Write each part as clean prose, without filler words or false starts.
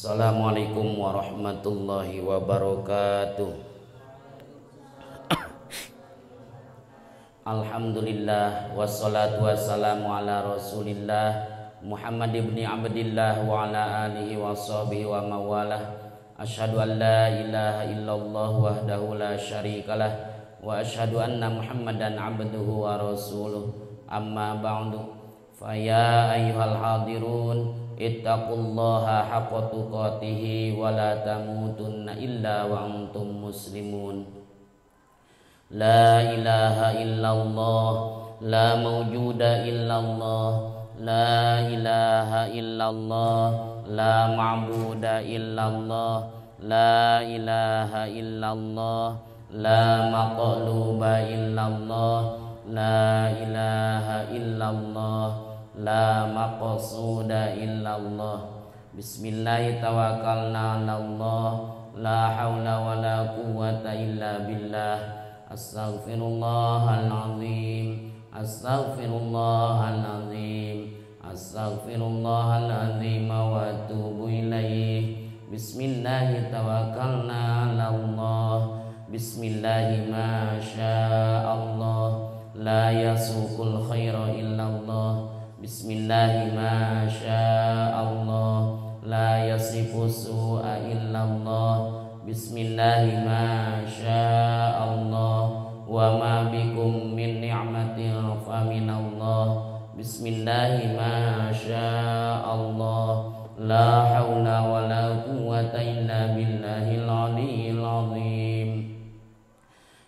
Assalamualaikum warahmatullahi wabarakatuh. Alhamdulillah wassalatu wassalamu ala Rasulillah Muhammad ibni Abdillah wa ala alihi wa sahbihi wa mawalah. Asyhadu an la ilaha illallah wahdahu la syarikalah wa asyhadu anna Muhammadan abduhu wa rasuluh. Amma ba'du. Fa ya ayyuhal hadirun ittaqullaha haqqa tuqatih wa la tamutunna illa wa antum muslimun. La ilaha illallah, la mawjuda illallah, la ilaha illallah, la ma'buda illallah, la ilaha illallah, la maqluba illallah, la ilaha illallah, la maqsuda illallah. Bismillah tawakkalna 'alallah, la haula wala quwwata illa billah. Astaghfirullahalazim, astaghfirullahalazim, astaghfirullahalazim wa atubu ilaih. Bismillah tawakkalna 'alallah. Bismillah ma sya'allah, la yasuqul khaira illallah. Bismillah ma sya'allah, la yasrifu su'a illallah. Bismillah ma sya'allah, wa ma bikum min ni'matin fa minallah. Bismillah ma sya'allah, la haula wa la quwwata illa billahil aliyyil azim.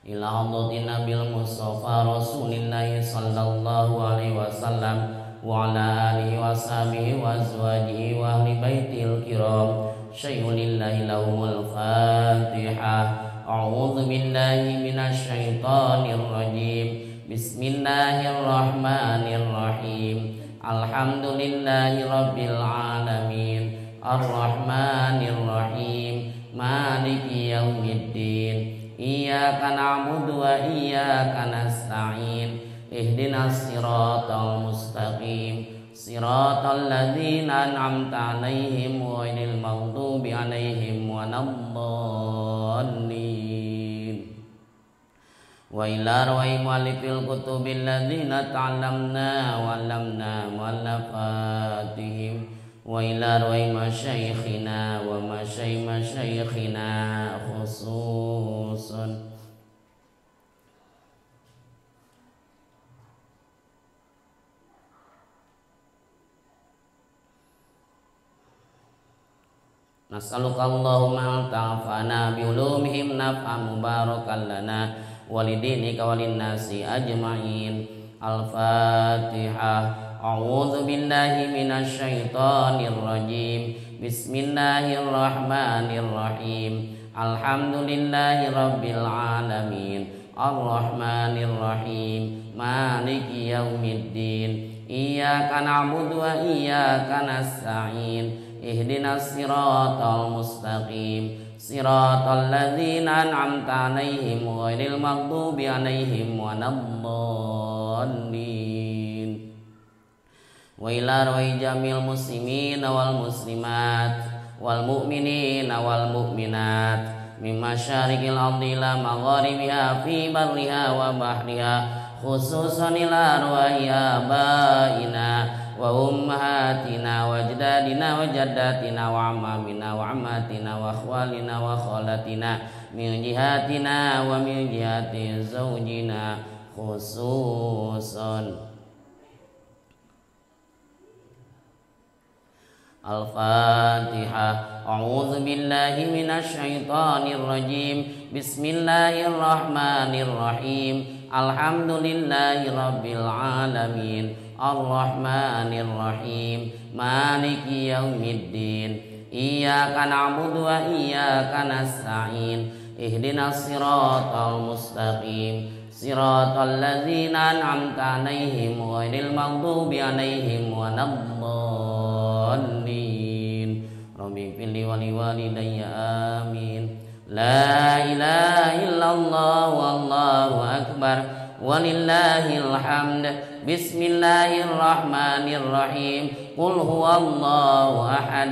Ila hadratin Nabil Mustafa Rasulillah sallallahu alaihi wasallam wa ala alihi wa sahbihi wa azwajihi wa ahli baitil kiram. Syai'un lillahi lahumul fatihah. A'udzu billahi minasyaitonir rajim. Bismillahirrahmanirrahim. Alhamdulillahi rabbil alamin. Arrahmanir rahim. Maliki yaumiddin. Iyyaka na'budu wa iyyaka nasta'in. Ihdinas siratal mustaqim. Siratal ladzina an'amta 'alaihim ghairil maghdubi 'alaihim waladdallin. Wa ila arwahi mu'allifil kutubil ladzina ta'allamna wa 'allamna mu'allafatihim wa ila arwahi masyayikhina wa masyayikhina khususan. Nas'aluka Allahumma ta'afana bi'ulumihim naf'an mubarakan lana walidinika walinnasi ajma'in. Al-Fatihah. A'udzu billahi minasyaitonir rajim. Bismillahirrahmanirrahim. Alhamdulillahi rabbil alamin. Arrahmanir rahim. Maliki yaumiddin. Iyyaka na'budu wa iyyaka nasta'in. Ihdinas siratal mustaqim. Siratal ladzina an'amta 'alaihim ghairil maghdubi 'alaihim waladdallin. Wa ila arwahi jamil muslimina wal muslimat wal mu'minina wal mu'minat min masyariqil ardi ila magharibiha fi barriha wa bahriha, khususan ila arwahi abaina wa ummahatina wa ajdadina wa jaddatina wa amamina wa ammatina wa akhwalina wa khalatina min jihatina wa min jihati zawjina khususan. Al-Fatihah. A'udzu billahi minasyaitonir rajim. Bismillahirrahmanirrahim. Alhamdulillahi rabbil alamin. Arrahmanir rahim. Maliki yaumiddin. Iyyaka na'budu wa iyyaka nasta'in. Ihdinas siratal mustaqim. Siratal ladzina an'amta 'alaihim ghairil maghdubi 'alaihim waladdallin. Rabbi ighfirli wa liwalidayya amin. La ilaha illallah wallahu akbar walillahil hamd. Bismillahirrahmanirrahim. Qul huwallahu ahad.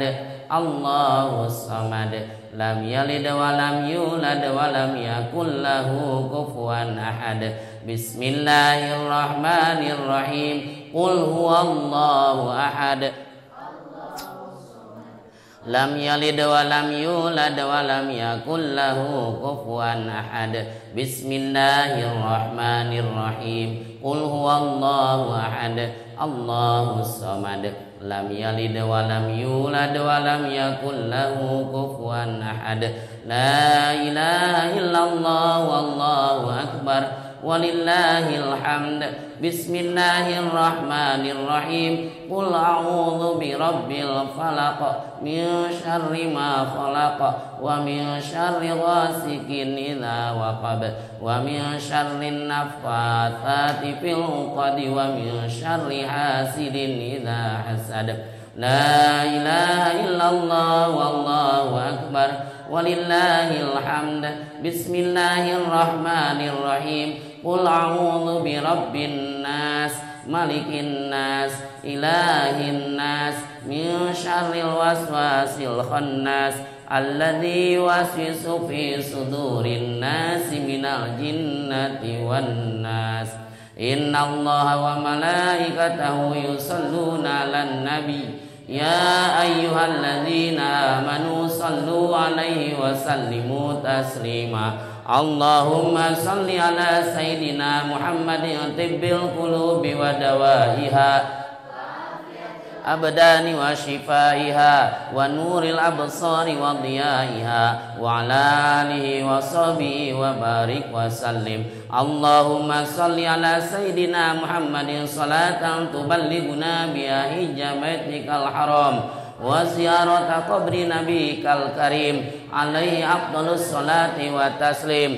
Allahus samad. Lam yalid wa lam yulad wa lam yakul lahu kufuwan ahad. Bismillahirrahmanirrahim. Qul huwallahu ahad. Lam yalid wa lam yulad wa lam yakul lahu kufuwan ahad. Bismillahirrahmanirrahim. Qul huwallahu ahad. Allahus samad. Lam yalid wa lam yulad wa lam yakul lahu kufuwan ahad. La ilaha illallah wallahu akbar walillahil hamd. Bismillahirrahmanirrahim. Qul a'udzu birabbil falaq min syarri ma khalaq wa min syarri ghasikin idza waqab wa min syarrin naffatsati fil 'uqad wa min syarri hasidin idza hasad. La ilaha illallah wallahu akbar walillahil hamd. Bismillahirrahmanirrahim. Qul a'udzu birabbin nas, malikin nas, ilahin nas, min syarril waswasil khannas, alladzi yuwaswisu fi sudurin nas minal jinnati wan nas. Innallaha wa malaikatahu yusholluna 'alan nabi ya ayyuhalladzina amanu sallu 'alaihi wa sallimu taslima. Allahumma salli ala sayyidina Muhammadin tibbil qulubi wa dawaiha abdani wa shifaiha wa nuril absari wa diyaiha wa ala alihi wa sahbihi wa barik wa sallim. Allahumma salli ala sayyidina Muhammadin salatan tuballighuna biha hijjabatikal haram wa ziyarata qabri nabikal karim alaihi afdalus salati wa taslim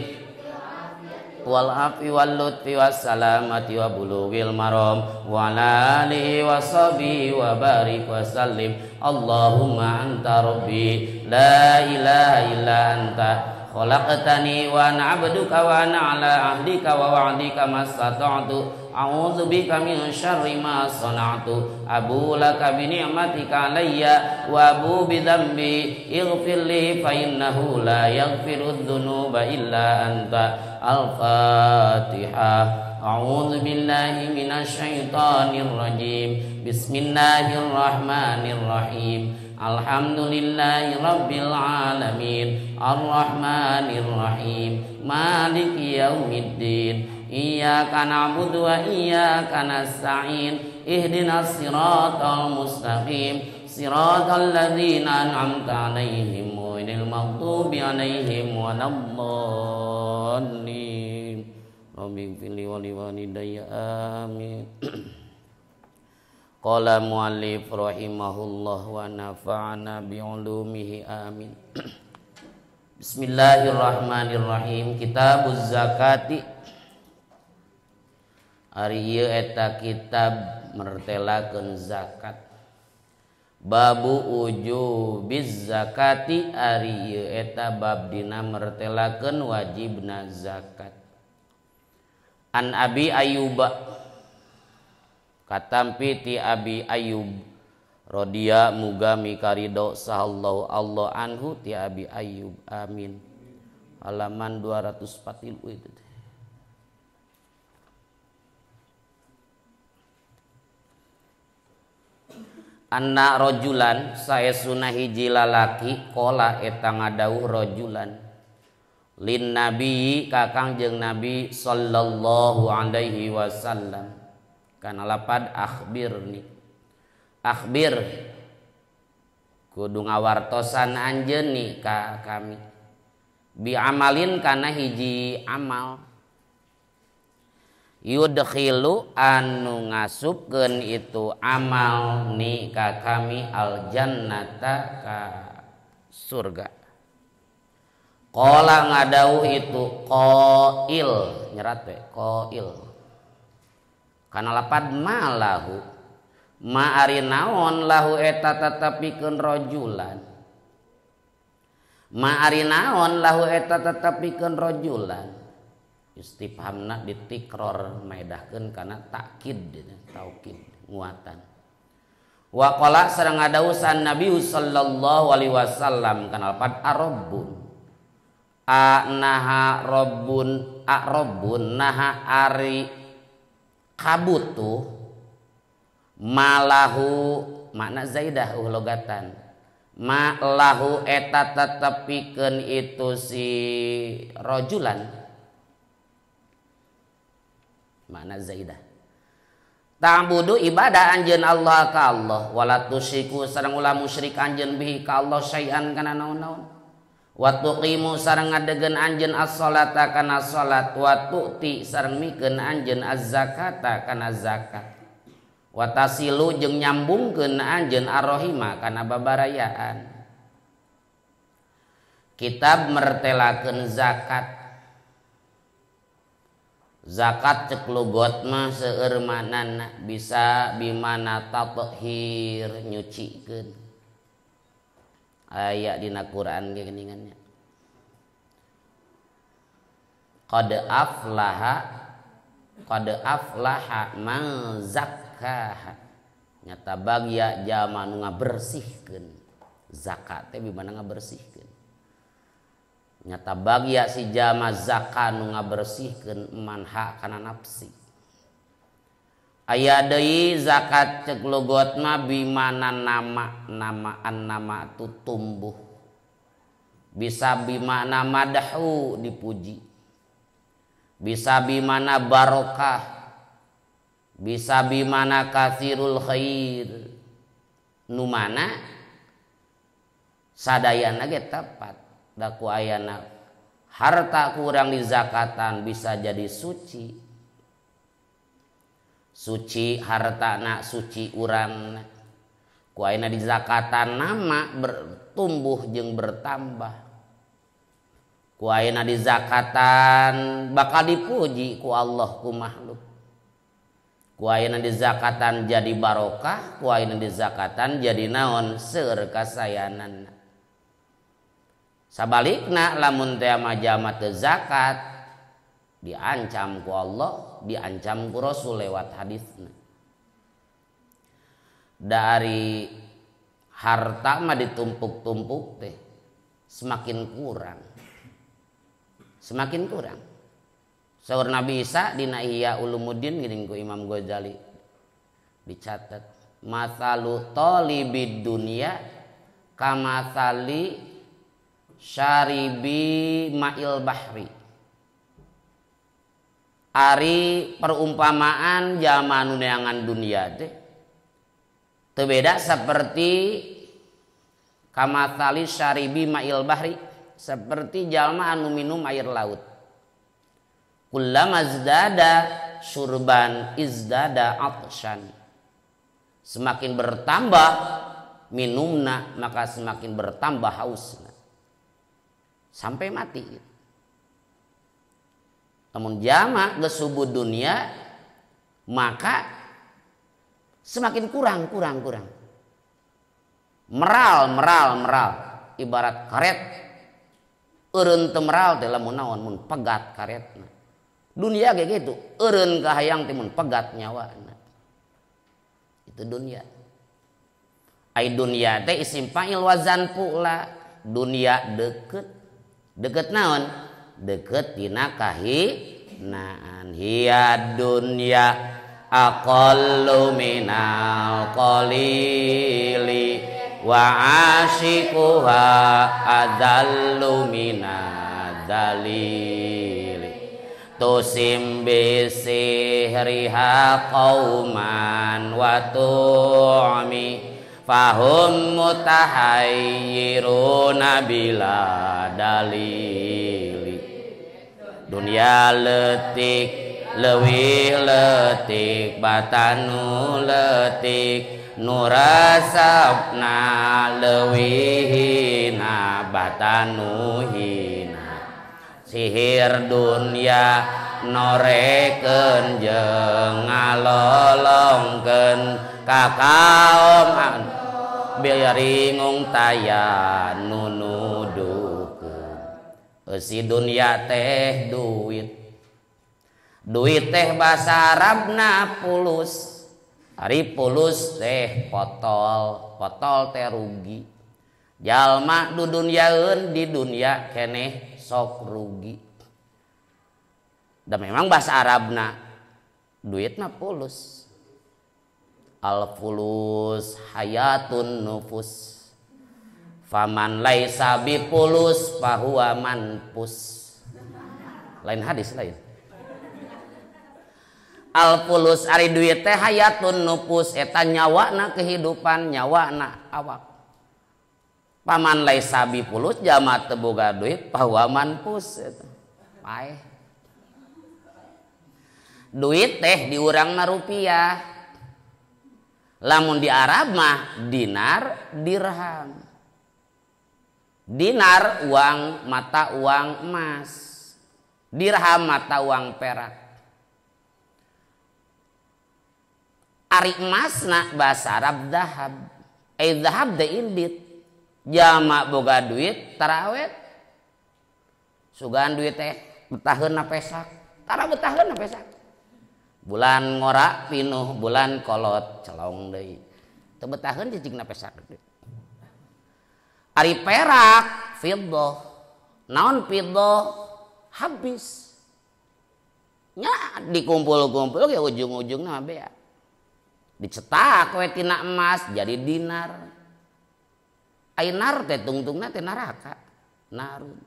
wal afi wal lutfi was salamati wa bulughil maram wa ala alihi wa sahbihi wa barik wa sallim. Allahumma anta rabbi la ilaha illa anta khalaqtani wa ana 'abduka wa ana 'ala 'ahdika wa wa'dika mastata'tu. A'udzu bika min syarri ma sana'tu. Abu laka bi ni'matika 'alayya wa abu bi dzambi ighfir li fa innahu la yaghfiru dzunuba illa anta. Al-Fatihah. A'udzu billahi minasy syaithanir rajim. Bismillahirrahmanirrahim. Alhamdulillahi rabbil alamin. Arrahmanir rahim. Maliki yaumiddin. Iyyaka na'budu wa iyyaka nasta'in. Ihdinas siratal mustaqim. Siratal ladzina an'amta 'alaihim ghairil maghdubi 'alaihim waladdallin. Rabbighfirli wa liwalidayya amin. Qala muallif rahimahullah wa nafa'ana bi'ulumihi amin. Bismillahirrahmanirrahim. Kitabuz Zakati. Ari ieu eta kitab mertelakeun zakat. Babu wujubiz zakati. Ari ieu eta bab dina mertelakeun wajibna zakat. An Abi Ayyub, katampi ti Abi Ayyub radhiya muga mikarido sahallahu Allah anhu ti Abi Ayyub amin. Halaman 243 itu. Anna rojulan saesuna hiji lalaki kola eta ngadauh rojulan lin nabi ka Kangjeng Nabi sallallahu alaihi wasallam kana lapad akhbirni akhbir kudu ngawartosan anjeun ni ka kami bi amalin kana hiji amal yudkhilu anu ngasupkeun itu amal ni ka kami aljannata ka surga. Qala ngadauh itu qail nyerat we qail kana lapad ma lahu ma ari naon lahu eta tetepikeun rajulan ma ari naon lahu eta tetepikeun rajulan istifhamna ditikror maedahkeun kana takkid taukid nguatan. Wa qala sareng ngadawusan Nabi sallallahu alaihi wasallam kana alfad arabbun. A naha rabbun, a rabbun naha ari kabutuh malahu makna zaidah logatan. Ma lahu eta tetepikeun itu si rojulan makna zaidah. Ta'budu ibadah anjeun Allah ka Allah wala tusyriku sareng ulah musyrik anjeun bihi ka Allah syai'an kana naon-naon. Wa tuqimu sareng ngadegen anjeun as-salata kana salat wa tu'ti sareng mikeun anjeun az-zakata kana zakat. Wa tasilu jeung nyambungkeun anjeun ar-rahima kana babarayaan. Kitab mertelakeun zakat. Zakat cek lugot mah seueur maknana bisa bimana tathhir nyucikeun. Aya dina Quran ge geuningannya. Qad aflaha man zakkaha. Nyata bagya jalma nu ngabersihkeun. Zakat teh bimana ngabersihkeun. Nyata bagya si jalma zakat nu ngabersihkeun manha kana nafsi. Aya deui zakat cek logot mah bimana nama, namaan nama tu tumbuh. Bisa bimana madahu dipuji. Bisa bimana barokah. Bisa bimana katsirul khair. Nu mana sadayana ge tepat. Da ku ayana harta kurang dizakatan bisa jadi suci. Suci hartana, suci urangna. Ku ayana dizakatan nama bertumbuh jeung bertambah. Ku ayana dizakatan bakal dipuji ku Allah ku makhluk. Ku ayana dizakatan jadi barokah, ku ayana dizakatan jadi naon seueur kasayananna. Sabalikna lamun teh mah jalma teu zakat diancam ku Allah, diancam ku Rasul lewat hadisna. Dari harta mah ditumpuk-tumpuk teh semakin kurang. Semakin kurang. Saur Nabi Isa dina Ihya Ulumuddin geuning ku Imam Ghazali dicatat masalu talibid dunya kamasali syaribi ma'il bahri. Ari perumpamaan jalma nu neangan dunia teh teu beda seperti kamasali syaribi ma'il bahri, seperti jalma anu minum air laut. Kullama zdada syurban izdada atsyan. Semakin bertambah minumna maka semakin bertambah hausna. Sampai mati. Namun jamak geus subuh dunia maka semakin kurang kurang kurang. Meral meral meral ibarat karet. Eureun teu meral teh lamun naon mun pegat karetna. Dunia kayak gitu, eureun kahayang teh mun pegat nyawana. Itu dunia. Ai dunia teh isim fa'il wazan pula. Dunia deket. Deket naon? Deket tina kahinaan. Hiya dunya aqallu minal qalili wa ashiquha adallu minad dalili. Tusim bisihriha qauman wa tu'mi fahum mutahayyiruna bila dalili. Dunia letik leuwih letik batanu letik nurasapna leuwih hina batanu hina. Sihir dunia norekeun jeung ngalolongkeun ka kaum biaringung taya nu nuduhkeun. Eusi dunia teh duit. Duit teh bahasa Arabna pulus. Ari pulus teh potol, potol teh rugi. Jalma dudunyaeun di dunya keneh sok rugi. Dan memang bahasa Arabna duitna pulus. Al fulus hayatun nufus. Faman laisa bi pulus fahuwa manpus. Lain hadis lain. Al fulus ari duit teh hayatun nufus eta nyawana kehidupan, nyawana awak. Paman laisa bi pulus jalma teu boga duit fahuwa manpus eta. Paeh. Duit teh diurangna rupiah. Lamun di Arab mah dinar, dirham. Dinar uang mata uang emas, dirham mata uang perak. Ari emasna bahasa Arab dahab. Dahab teh indit. Jalma boga duit tarawet. Sugan duit teh betaheunna pesak. Tara betaheunna pesak. Bulan ngora pinuh, bulan kolot celong deui. Teu betaheun cicingna pesak. Ari perak fiddah. Naon fiddah? Habis. Nya dikumpul-kumpul ya ujung-ujungna bea. Dicetak we tina emas jadi dinar. Ai nar teh tungtungna teh neraka. Narun.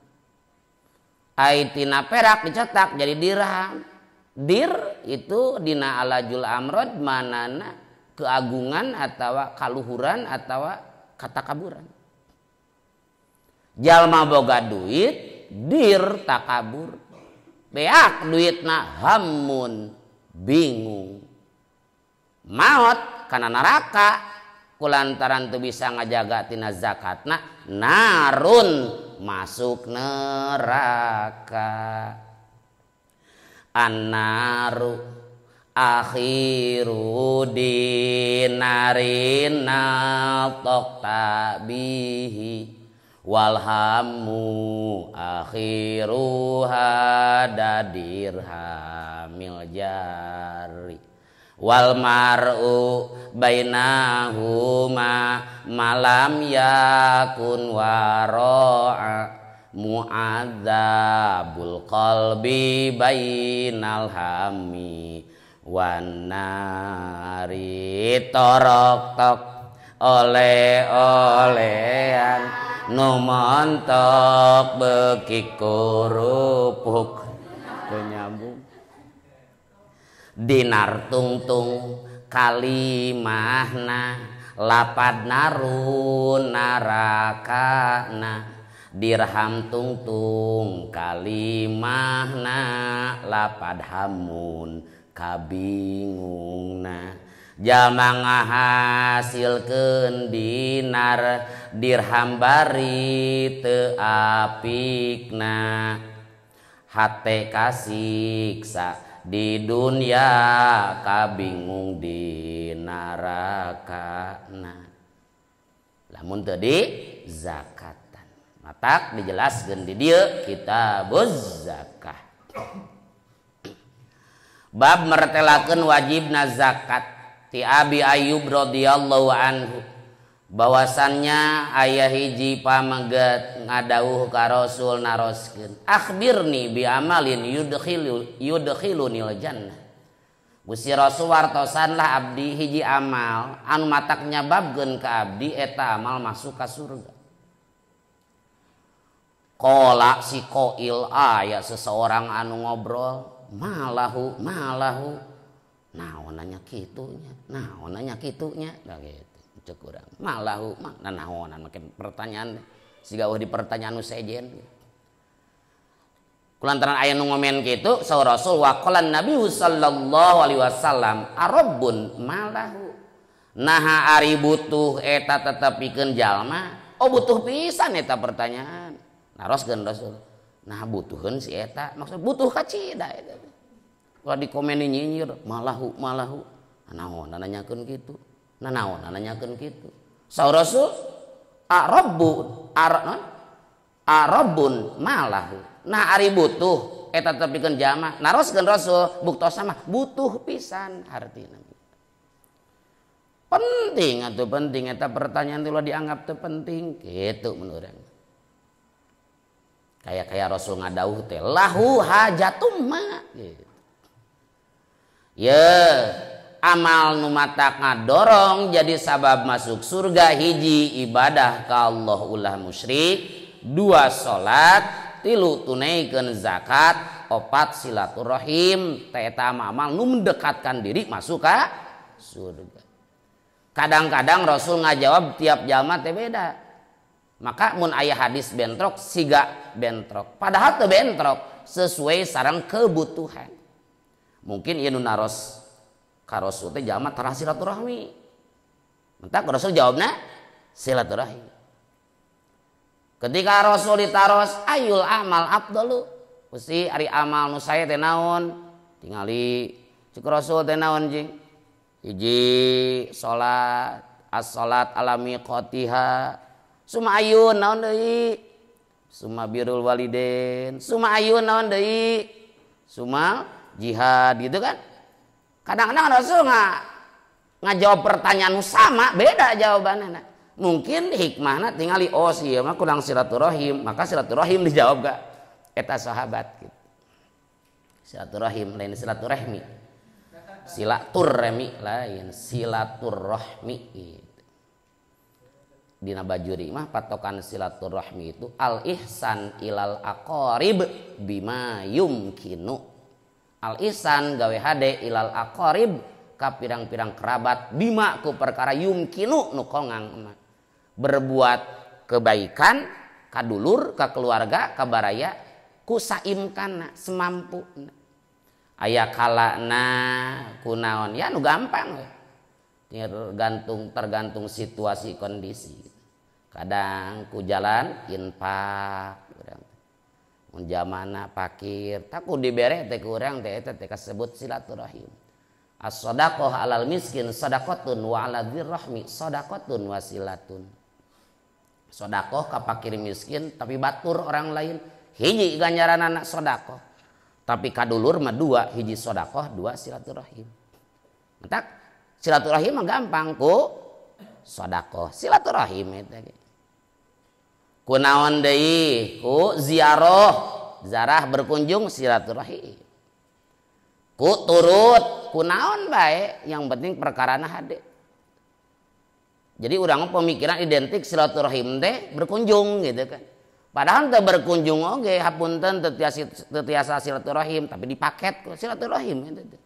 Ai tina perak dicetak jadi dirham. Dir itu dina alajul amrod manana keagungan atawa kaluhuran atawa katakaburan. Jalma boga duit dir takabur. Beak duitna hamun bingung. Maot kana neraka kulantaran teu bisa ngajaga tina zakatna narun masuk neraka. Annaru akhiru dinarin natokta bihi walhamu akhiru hadadirhamil jari wal mar'u bainahuma malam yakun waro'a mu'adzabul qalbi bainal hammi wan nari. Torok tok oleh-olehan nu montok beuki kurupuk teu nyambung. Dinar tungtung kalimahna lapad narun narakana. Dirham tungtung kalimahna lapad hamun kabingungna. Jalma ngahasilkeun dinar dirham bari teu apikna. Hate kasiksa di dunia kabingung di narakana. Lamun teu di zakat. Matak dijelaskeun di dieu kitabuz zakah. Bab mertelakeun wajibna zakat ti Abi Ayyub radhiyallahu anhu bahwasannya aya hiji pameget ngadawuh ka Rasul naroskeun akhbirni bi amalin yudkhilunil jannah. Gusti Rasul wartosanlah abdi hiji amal anu matak nyababkeun ka abdi eta amal masuk ka surga. Kola si koil aya seseorang anu ngobrol malahu malahu naon nanya kitunya naon nanya kitunya da gitu cek urang malahu mah naonan make pertanyaan siga eueuh di pertanyaan nu sejen. Kulantaran aya nu ngomen kitu saur Rasul waqalan Nabi sallallahu alaihi wasallam arabbun malahu. Naha ari butuh eta tetep pikeun jalma. Oh butuh pisan eta pertanyaan. Naroskeun Rasul. Nah butuheun si eta maksud butuh kacida eta. Ulah dikomeni nyinyir malahu malahu. Naon nanyakeun kitu. Nanaon nanyakeun kitu. Saur Rasul arabbun arabun malahu. Nah ari butuh eta tetep pikeun jalma. Naroskeun Rasul buktosna mah butuh pisan artina. Penting atuh penting eta pertanyaan teh ulah dianggap teu penting kitu mun urang. Kayak Rasul ngadauh teh lahu hajatum ma gitu. Ye, amal nu matak ngadorong jadi sabab masuk surga hiji ibadah ka Allah ulah musyrik, dua salat, tilu tunaikeun zakat, opat silaturahim. Teh eta amal nu mendekatkan diri masuk ka surga. Kadang-kadang Rasul ngajawab tiap jalma teh beda. Maka mun aya hadis bentrok siga bentrok. Padahal teu bentrok sesuai sareng kebutuhan. Mungkin ieu nu naros ka Rasul teh jalma tara silaturahmi. Mentak Rasul jawabna silaturahim. Ketika Rasul ditaros ayul amal afdalu. Gusti ari amal nu sae teh naon? Tingali cek Rasul teh naon jing? Hiji salat, as-salat ala miqatiha. Suma ayun naon deui? Suma birrul walidain. Suma ayun naon deui? Suma jihad gitu kan. Kadang-kadang Rasul ngajawab pertanyaan sama, beda jawabannya. Mungkin hikmahna tingali oh sih mah kurang silaturahim, maka silaturahim dijawab gak eta sahabat gitu. Silaturahim lain silaturahmi. Silaturahmi lain silaturahmi gitu. Dina Bajuri mah patokan silaturahmi itu al ihsan ilal aqarib bima yumkinu. Al ihsan gawe hade ilal aqarib ka pirang-pirang kerabat bima ku perkara yumkinu nu kongang mah. Berbuat kebaikan ka dulur, ka keluarga, ka baraya ku saimkana semampuna. Aya kalana kunaon ya nu gampang we. Tergantung situasi kondisi. Kadang ku jalan infak urang. Mun jamana pakir, tak ku dibere teh ku urang teh eta teh kasebut silaturahim. As-shadaqah alal miskin shadaqatun wa ala dzirrahmi shadaqatun wasilatun. Sedekah ka pakir miskin tapi batur orang lain hiji ganjaranana sedekah. Tapi kadulur mah dua, hiji sedekah, dua silaturahim. Mentak silaturahim mah gampang ku sedekah, silaturahim eta ge. Ku naon deui? Ku ziarah, zarah berkunjung silaturahim. Ku turut, ku naon bae, yang penting perkarana hade. Jadi urang pemikiran identik silaturahim teh berkunjung gitu kan. Padahal teu berkunjung oge hapunten teu tiasa silaturahim tapi dipaket ku silaturahim gitu.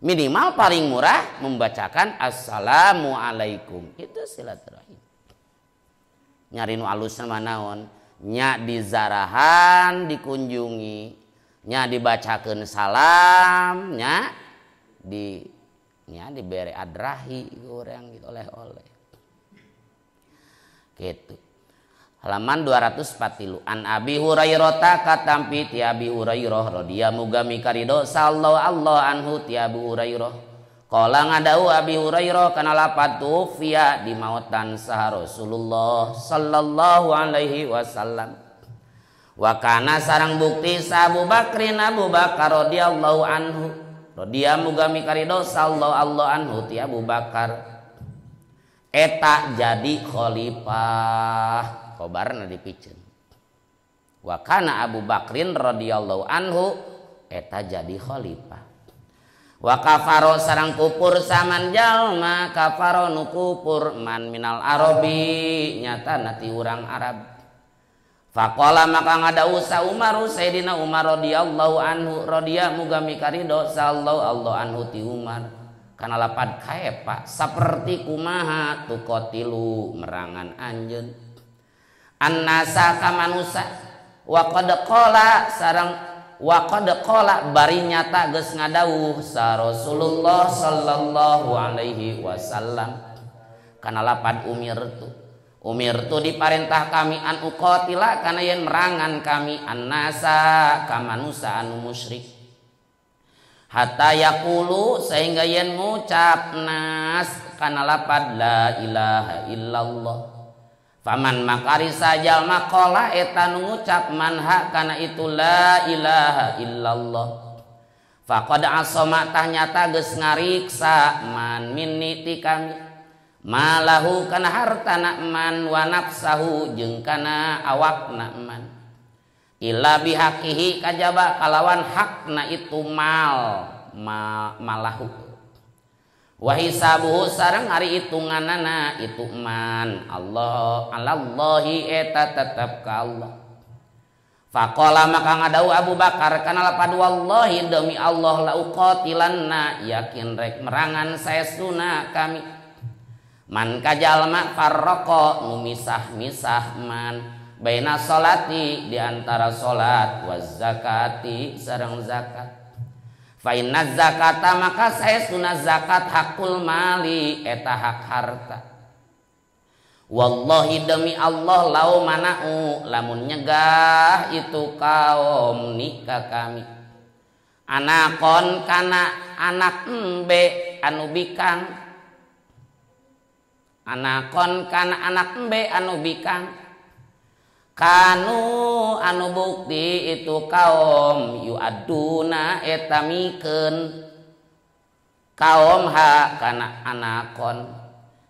Minimal paling murah membacakan assalamualaikum itu silaturahim. Nyari nu alusna mah naon? Nya dizarahan dikunjungi, nya dibacakeun salam, nya di nya dibere adrahi urang gitu oleh-oleh. Gitu. Halaman 243 an Abi Hurairah katampi ti Abi Hurairah radhiyallahu muga mikarido sallallahu Allah anhu ti Abu Hurairah. Qala ngadau Abi Hurairah kana lapat tufiya di mautan saha Rasulullah sallallahu alaihi wasallam. Wa kana sarang bukti sa Abu Bakrin Abu Bakar radhiyallahu anhu. Radhiya muga mikarido sallallahu Allah anhu ti Abu Bakar. Eta jadi khalifah. Khobarna dipiceun. Wa kana Abu Bakrin radhiyallahu anhu eta jadi khalifah. Wa kafaro sareng kupur saman jalma kafaro nu kupur man minal arabi nyata ti urang Arab. Faqala maka ngadau sa Umar Sayyidina Umar radhiyallahu anhu radhiya muga mikarido sallallahu Allah anhu ti Umar. Kana lapad kaepa saperti kumaha tuqatilu merangan anjeun. Annasa ka manusa wa qad qala sareng wa qad qala bari nyata geus ngadawuh sa Rasulullah sallallahu alaihi wasallam. Kana lapad umirtu. Umirtu diparentah kami an uqatila kana yen merangan kami annasa ka manusa anu musyrik. Hatta yaqulu sehingga yen ngucap nas kana lapad la ilaha illallah. Faman makari sajal maqala eta nu ngucap manha kana itu la ilaha illallah. Faqad asoma tah nyata geus ngariksa man minni ti kami malahu kana hartana man wa nafsahu jeung kana awakna man illa bihaqihi kajaba kalawan hakna itu mal malahu wa hisabuhu sareng ari hitunganana itu man Allah alallahi eta tetep ka Allah. Faqala maka ngadau Abu Bakar kana lapad wallahi demi Allah la uqatilanna yakin rek merangan saestuna kami man kajalma farraqa nu misah-misah man baina salati di antara salat wa zakati sareng zakat. Fa inna zakata maka saestuna zakat hakul mali eta hak harta. Wallahi demi Allah lau mana'u lamun nyegah itu kaum nikah kami anakon kana anak embe anu bikang anakon kana anak embe anu bikang kanu anu bukti itu kaum yuaduna eta mikeun kaum ha kana anakon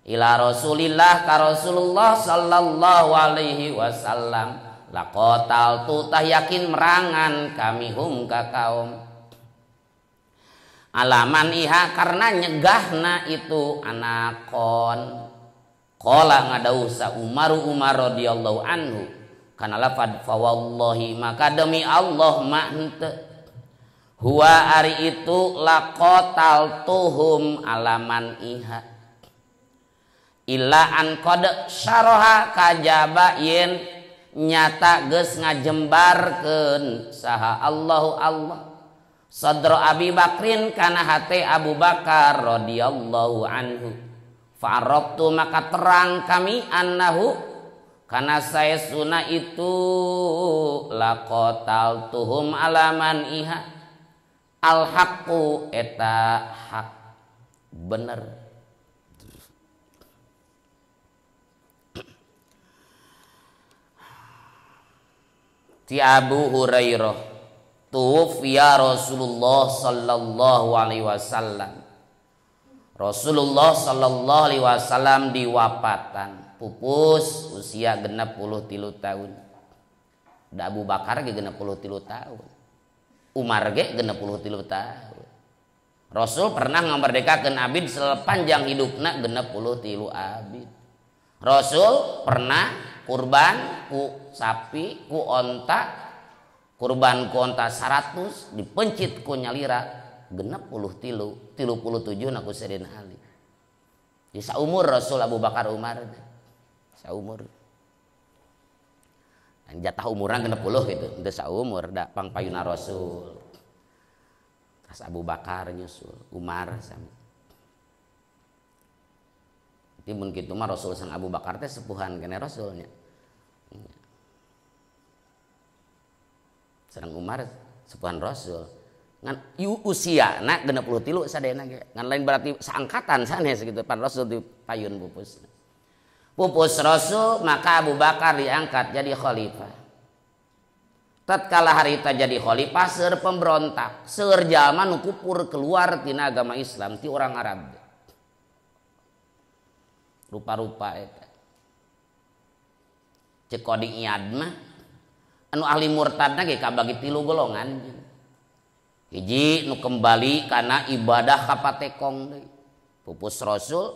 ila Rasulillah ka Rasulullah sallallahu alaihi wasallam laqatal tu tah yakin merangan kami hum ka kaum alaman iha karena nyegahna itu anakon. Qala ngadau sa Umar Umar radhiyallahu anhu kana lafad fa wallahi maka demi Allah ma henteu huwa ari itu laqatal tuhum alaman iha illa an qad syaraha kajaba yen nyata geus ngajembarkeun saha Allahu Allah sadra Abi Bakrin kana hate Abu Bakar radhiyallahu anhu fa'arabtu maka terang kami annahu kana saestuna itu laqatal tuhum alaman iha al haqqu eta hak bener. Ti Abu Hurairah tuwfiya Rasulullah sallallahu alaihi wasallam. Rasulullah sallallahu alaihi wasallam diwapatan pupus usia 63 tahun. Da Abu Bakar ge 63 tahun. Umar ge 63 tahun. Rasul pernah ngamerdekakeun abid sepanjang hidupna 63 abid. Rasul pernah kurban ku sapi ku onta, kurban ku onta 100 dipencit ku nyalira 63 37 na ku Sayyidina Ali. Di saumur Rasul Abu Bakar Umar saumur. Dan jatah umuran 60 gitu, henteu saumur da pangpayuna Rasul. Tas Abu Bakar nyusul, Umar sami. Jadi mun kitu mah Rasul sang Abu Bakar teh sepuhan kene Rasulnya. Sareng Umar sepuhan Rasul. Ngan usiana 63 sadayana ge. Ngan lain berarti saangkatan sanes gitu pan Rasul di payun pupus. Pupus Rasul maka Abu Bakar diangkat jadi khalifah. Tatkala harita jadi khalifah seueur pemberontak, seueur jalma nu kupur keluar tina agama Islam ti orang Arab. Rupa-rupa eta. Cek Qadi Iyad mah anu ahli murtadna ge kabagi 3 golongan. Hiji nu kembali kana ibadah ka patekong deui. Pupus Rasul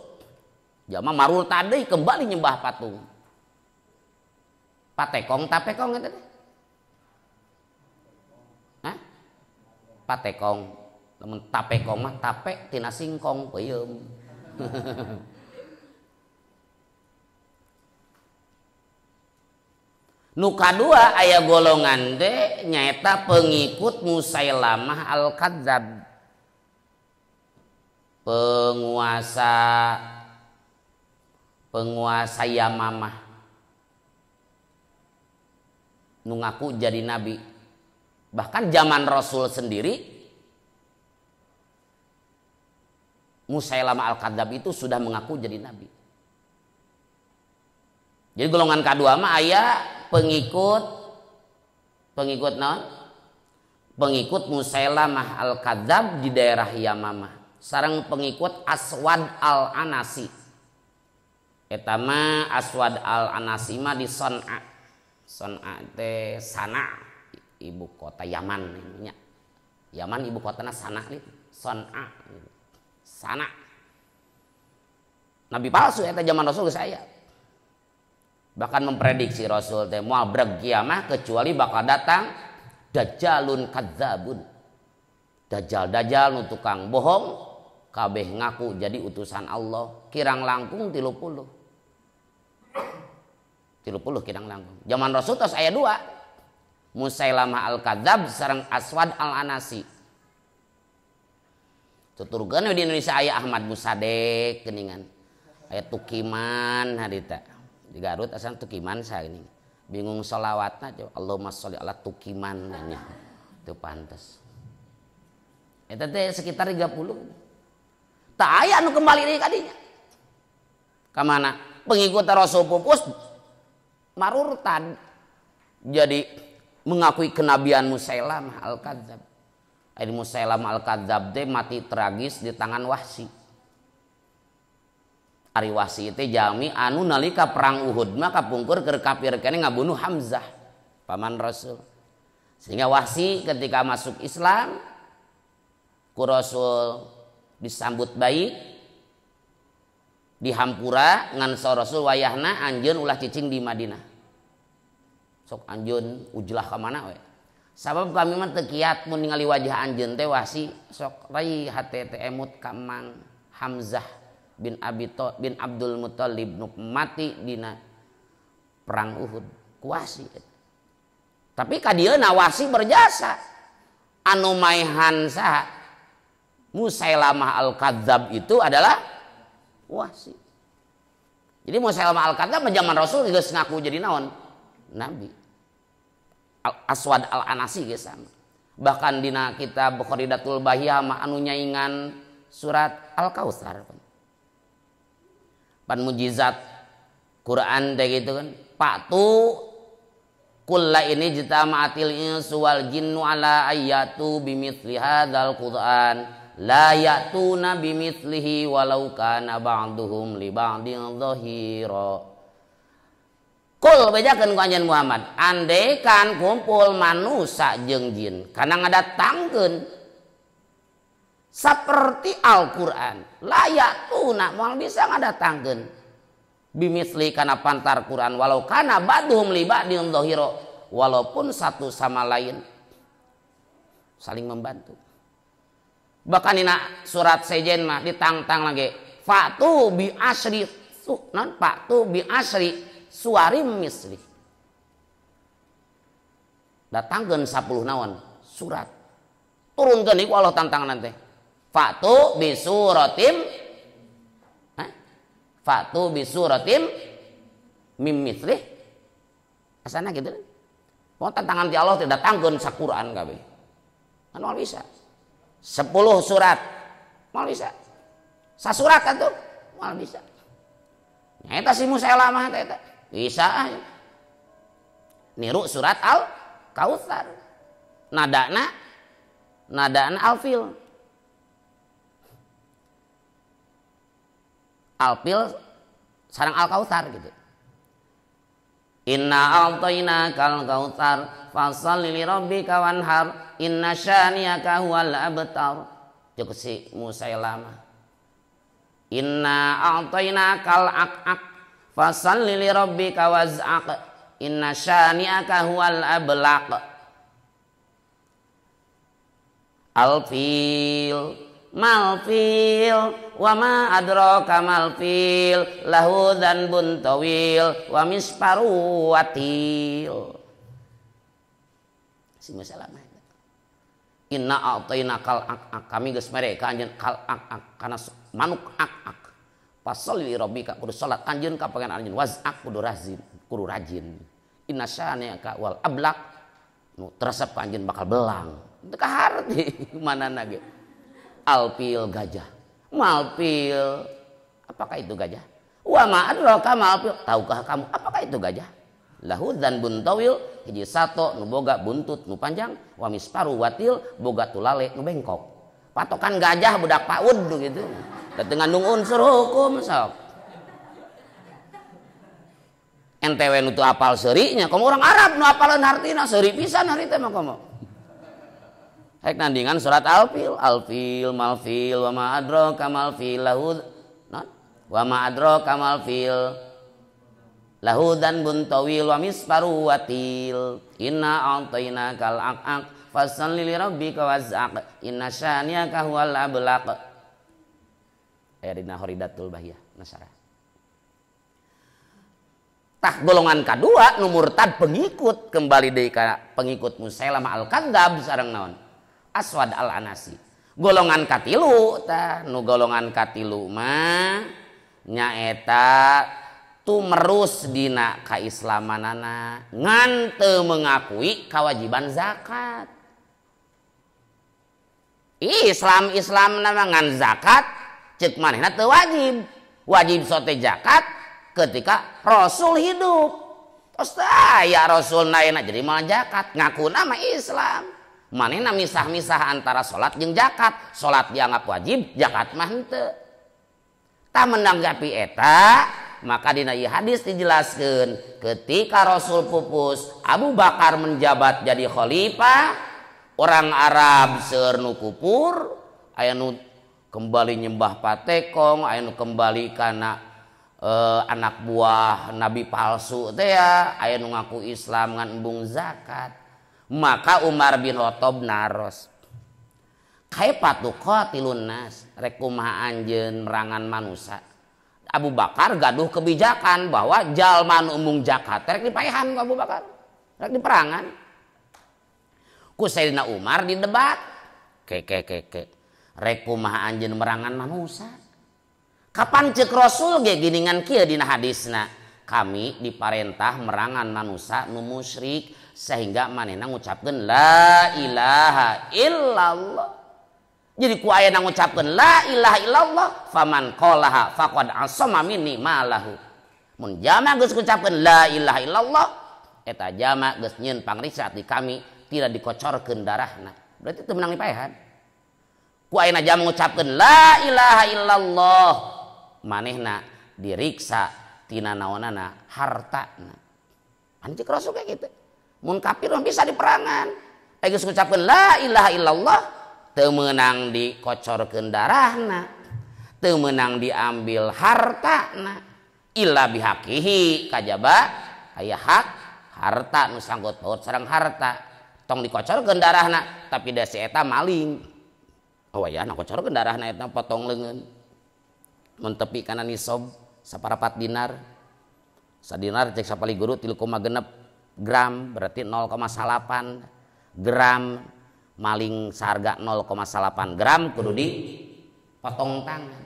jalma marurtad deui kembali nyembah patung. Patekong tapekong eta teh. Hah? Patekong. Lamun tapekong mah tape tina singkong peuyeum. Nu kadua aya golongan teh nyaeta pengikut Musailamah al-Kadzab. Penguasa Yamamah. Nu ngaku jadi nabi. Bahkan zaman Rasul sendiri Musailamah al-Kadzab itu sudah mengaku jadi nabi. Jadi golongan kadua mah aya pengikut non Pengikut Musailamah al-Kadzab di daerah Yamamah. Sareng pengikut Aswad al-Anasi. Eta mah Aswad al-Anasi mah di Son'a. Son'a teh Sana, ibu kota Yaman nya. Yaman ibu kotana Sana gitu. Son'a. Sana. Nabi palsu eta zaman Rasul geus aya. Bahkan memprediksi Rasul teh moal breg kiamah kecuali bakal datang Dajjalun kadzabun. Dajjal-dajjal nu tukang bohong kabeh ngaku jadi utusan Allah. Kirang langkung 30. 30 kirang langkung. Zaman Rasul tos aya 2. Musailamah al-Kadzab sareng Aswad al-Anasi. Tuturkeun di Indonesia aya Ahmad Musadek geuningan. Aya Tukiman harita. Di Garut asal Tukiman saha geuning. Bingung sholawatna coba Allahumma sholli ala Tukiman nya. Teu pantes. Eta teh sekitar 30. Tak aya anu kembali deui ka dinya. Ka mana? Pengikut Rasul pupus marurtad. Jadi mengakui kenabian Musailamah al-Kadzab. Ari Musailamah al-Kadzab teh mati tragis di tangan Wahsy. Ari Wahsy teh jalmi anu nalika perang Uhud mah kapungkur keur kafir keneh ngabunuh Hamzah, paman Rasul. Sehingga Wahsy ketika masuk Islam ku Rasul disambut baik, dihampura ngan saur Rasul wayahna anjeun ulah cicing di Madinah. Sok anjeun ujlah ka mana we. Sabab kami mah teu kiat mun ningali wajah anjeun teh Wahsy sok rai hate teh emut ka Mang Hamzah bin Abi bin Abdul Muthalib nu mati dina perang Uhud ku Wahsy. Tapi ka dieuna Wahsy berjasa. Anu maehan saha? Musailamah al-Kadzab itu adalah Wahsy. Jadi Musailamah al-Kadzab zaman Rasul geus ngaku jadi naon? Nabi. Aswad al-Anasi geus sama. Bahkan dina kitab Kharidatul Bahiyah mah anu nyaingan surat Al-Kautsar. Pan mujizat Quran teh gitu kan. Patu kulla ini jitama'atil insu wal jinnu ala ayatu bimithli hadzal Qur'an la ya'tuna bimithlihi walau kana ba'duhum li ba'din dhahira. Kul bejakeun ku anjeun Muhammad, andekan kumpul manusa jeung jin kana ngadatangkeun seperti Al-Qur'an, la ya'tuna moal bisa ngadatangkeun bimithli kana pantar Qur'an walau kana ba'duhum li ba'din dhahira, walaupun satu sama lain saling membantu. Bahkan dina surat sejen mah ditantang lagi, fa'tu bi asri non fa'tu bi asri suarim misli. Datangkeun 10 naon surat. Turunkeun iku Allah tantangan teh. Fa'tu bi suratim, fa'tu bi suratim mim mislih. Asana gitu. Mau tantangan ti Allah teh datangkeun saquran kabeh. Kan moal bisa. 10 surat moal bisa. Sasurat atuh moal bisa. Nya eta si Musailamah teh eta. Bisa niru surat Al-Kautsar. Nadana nadana Al-Fil. Al-Fil sareng Al-Kautsar gitu. Inna a'tainakal kautsar fashalli li rabbika wanhar inna syani'aka huwal abtar. Cek si Musailamah. Inna a'tainakal aq-aq fashalli li rabbika waz'aq inna syani'aka huwal ablaq. Al-fil malfil wa ma adraka malfil lahu dhanbun tawil wa misparu watil. Si Musailamah. Inna a'tainakal aq-aq, kami geus mere ka anjeun kal aq-aq kana manuk aq-aq. Fasholli li rabbika kudu salat anjeun ka pangeran anjeun waz'aq kudu rajin, kudu rajin. Inna syani'aka wal ablaq nu teresep ka anjeun bakal belang. Teu kaharti manana ge. Alpil gajah, malpil, apakah itu gajah? Wa ma adraka malpil, tahukah kamu apakah itu gajah? Lahu dzanbun tawil hiji sato nu boga buntut nu panjang wa misparu watil boga tulale nu bengkok. Patokan gajah budak PAUD gitu. Da teu ngandung unsur hukum sok. Ente we nu teu apal seurinya, komo orang Arab nu apaleun hartina seuri pisan hari teh mah komo. Rek nandingan surat Al-Fil, Al-Fil, Mal-Fil, wa ma adraka mal-fil lahu wa ma adraka mal-fil lahu dzanbun tawil wa misparu watil inna a'tainakal aqaq fasalli li rabbika waz'aq inna syani'aka huwal ablaq. Aya dina Khoridatul Bahiyah nasara. Tah golongan kadua nu murtad pengikut kembali deui ka pengikut Musailamah al-Kadzab sareng naon? Aswad al-Anasi. Golongan katilu tah nu golongan katilu mah nyaeta tumerus dina kaislamanana ngan teu mengakui kewajiban zakat. Islam Islam nama ngan zakat cek manehna teu wajib. Wajib sote zakat ketika Rasul hidup. Terus aya Rasul naena jadi malah zakat ngaku nama Islam. Manehna misah-misah antara salat jeung zakat. Salat dianggap wajib, zakat mah henteu. Tah menanggapi eta, maka dina ieu hadis dijelaskeun ketika Rasul pupus, Abu Bakar menjabat jadi khalifah, orang Arab seueur nu kupur, aya nu kembali nyembah patekong, aya nu kembali kana anak buah nabi palsu teh ya, aya nu ngaku Islam ngan embung zakat. Maka Umar bin Khattab naros, kaifa tuqatilun nas, rek kumaha anjeun merangan manusia. Abu Bakar gaduh kebijakan bahwa jalma nu embung zakat rek dipaehan ku Abu Bakar, rek diperangan. Ku Sayyidina Umar didebat, ke ke ke ke, rek kumaha anjeun merangan manusia. Kapan cek Rasul ge giningan kieu dina hadisna, kami diparentah merangan manusia nu musyrik sehingga manehna ngucapkeun la ilaha illallah. Jadi ku ayana ngucapkeun la ilaha illallah faman qalaha faqad asama minni malahu. Mun jama geus ngucapkeun la ilaha illallah eta jama geus nyieun pangriksa ti kami tidak dikocorkeun darahna. Berarti teu meunang dipaehan. Ku ayana jama ngucapkeun la ilaha illallah manehna diriksa tina naonana hartana. Anjing Rasul kayak gitu. Mun kafir mah bisa diperangan. Aya geus ngucapkeun la ilaha illallah teu meunang dikocorkeun darahna, teu meunang diambil hartana illa bihaqihi kajaba aya hak harta nu sangkut paut sareng harta. Tong dikocorkeun darahna tapi da si eta maling. Oh ya, na kocorkeun darahna eta potong leungeun. Mun tepi kana nisob saparapat dinar. Sadinar cek sapali guru 3,6 gram berarti 0,8 gram maling seharga 0,8 gram kudu dipotong tangan.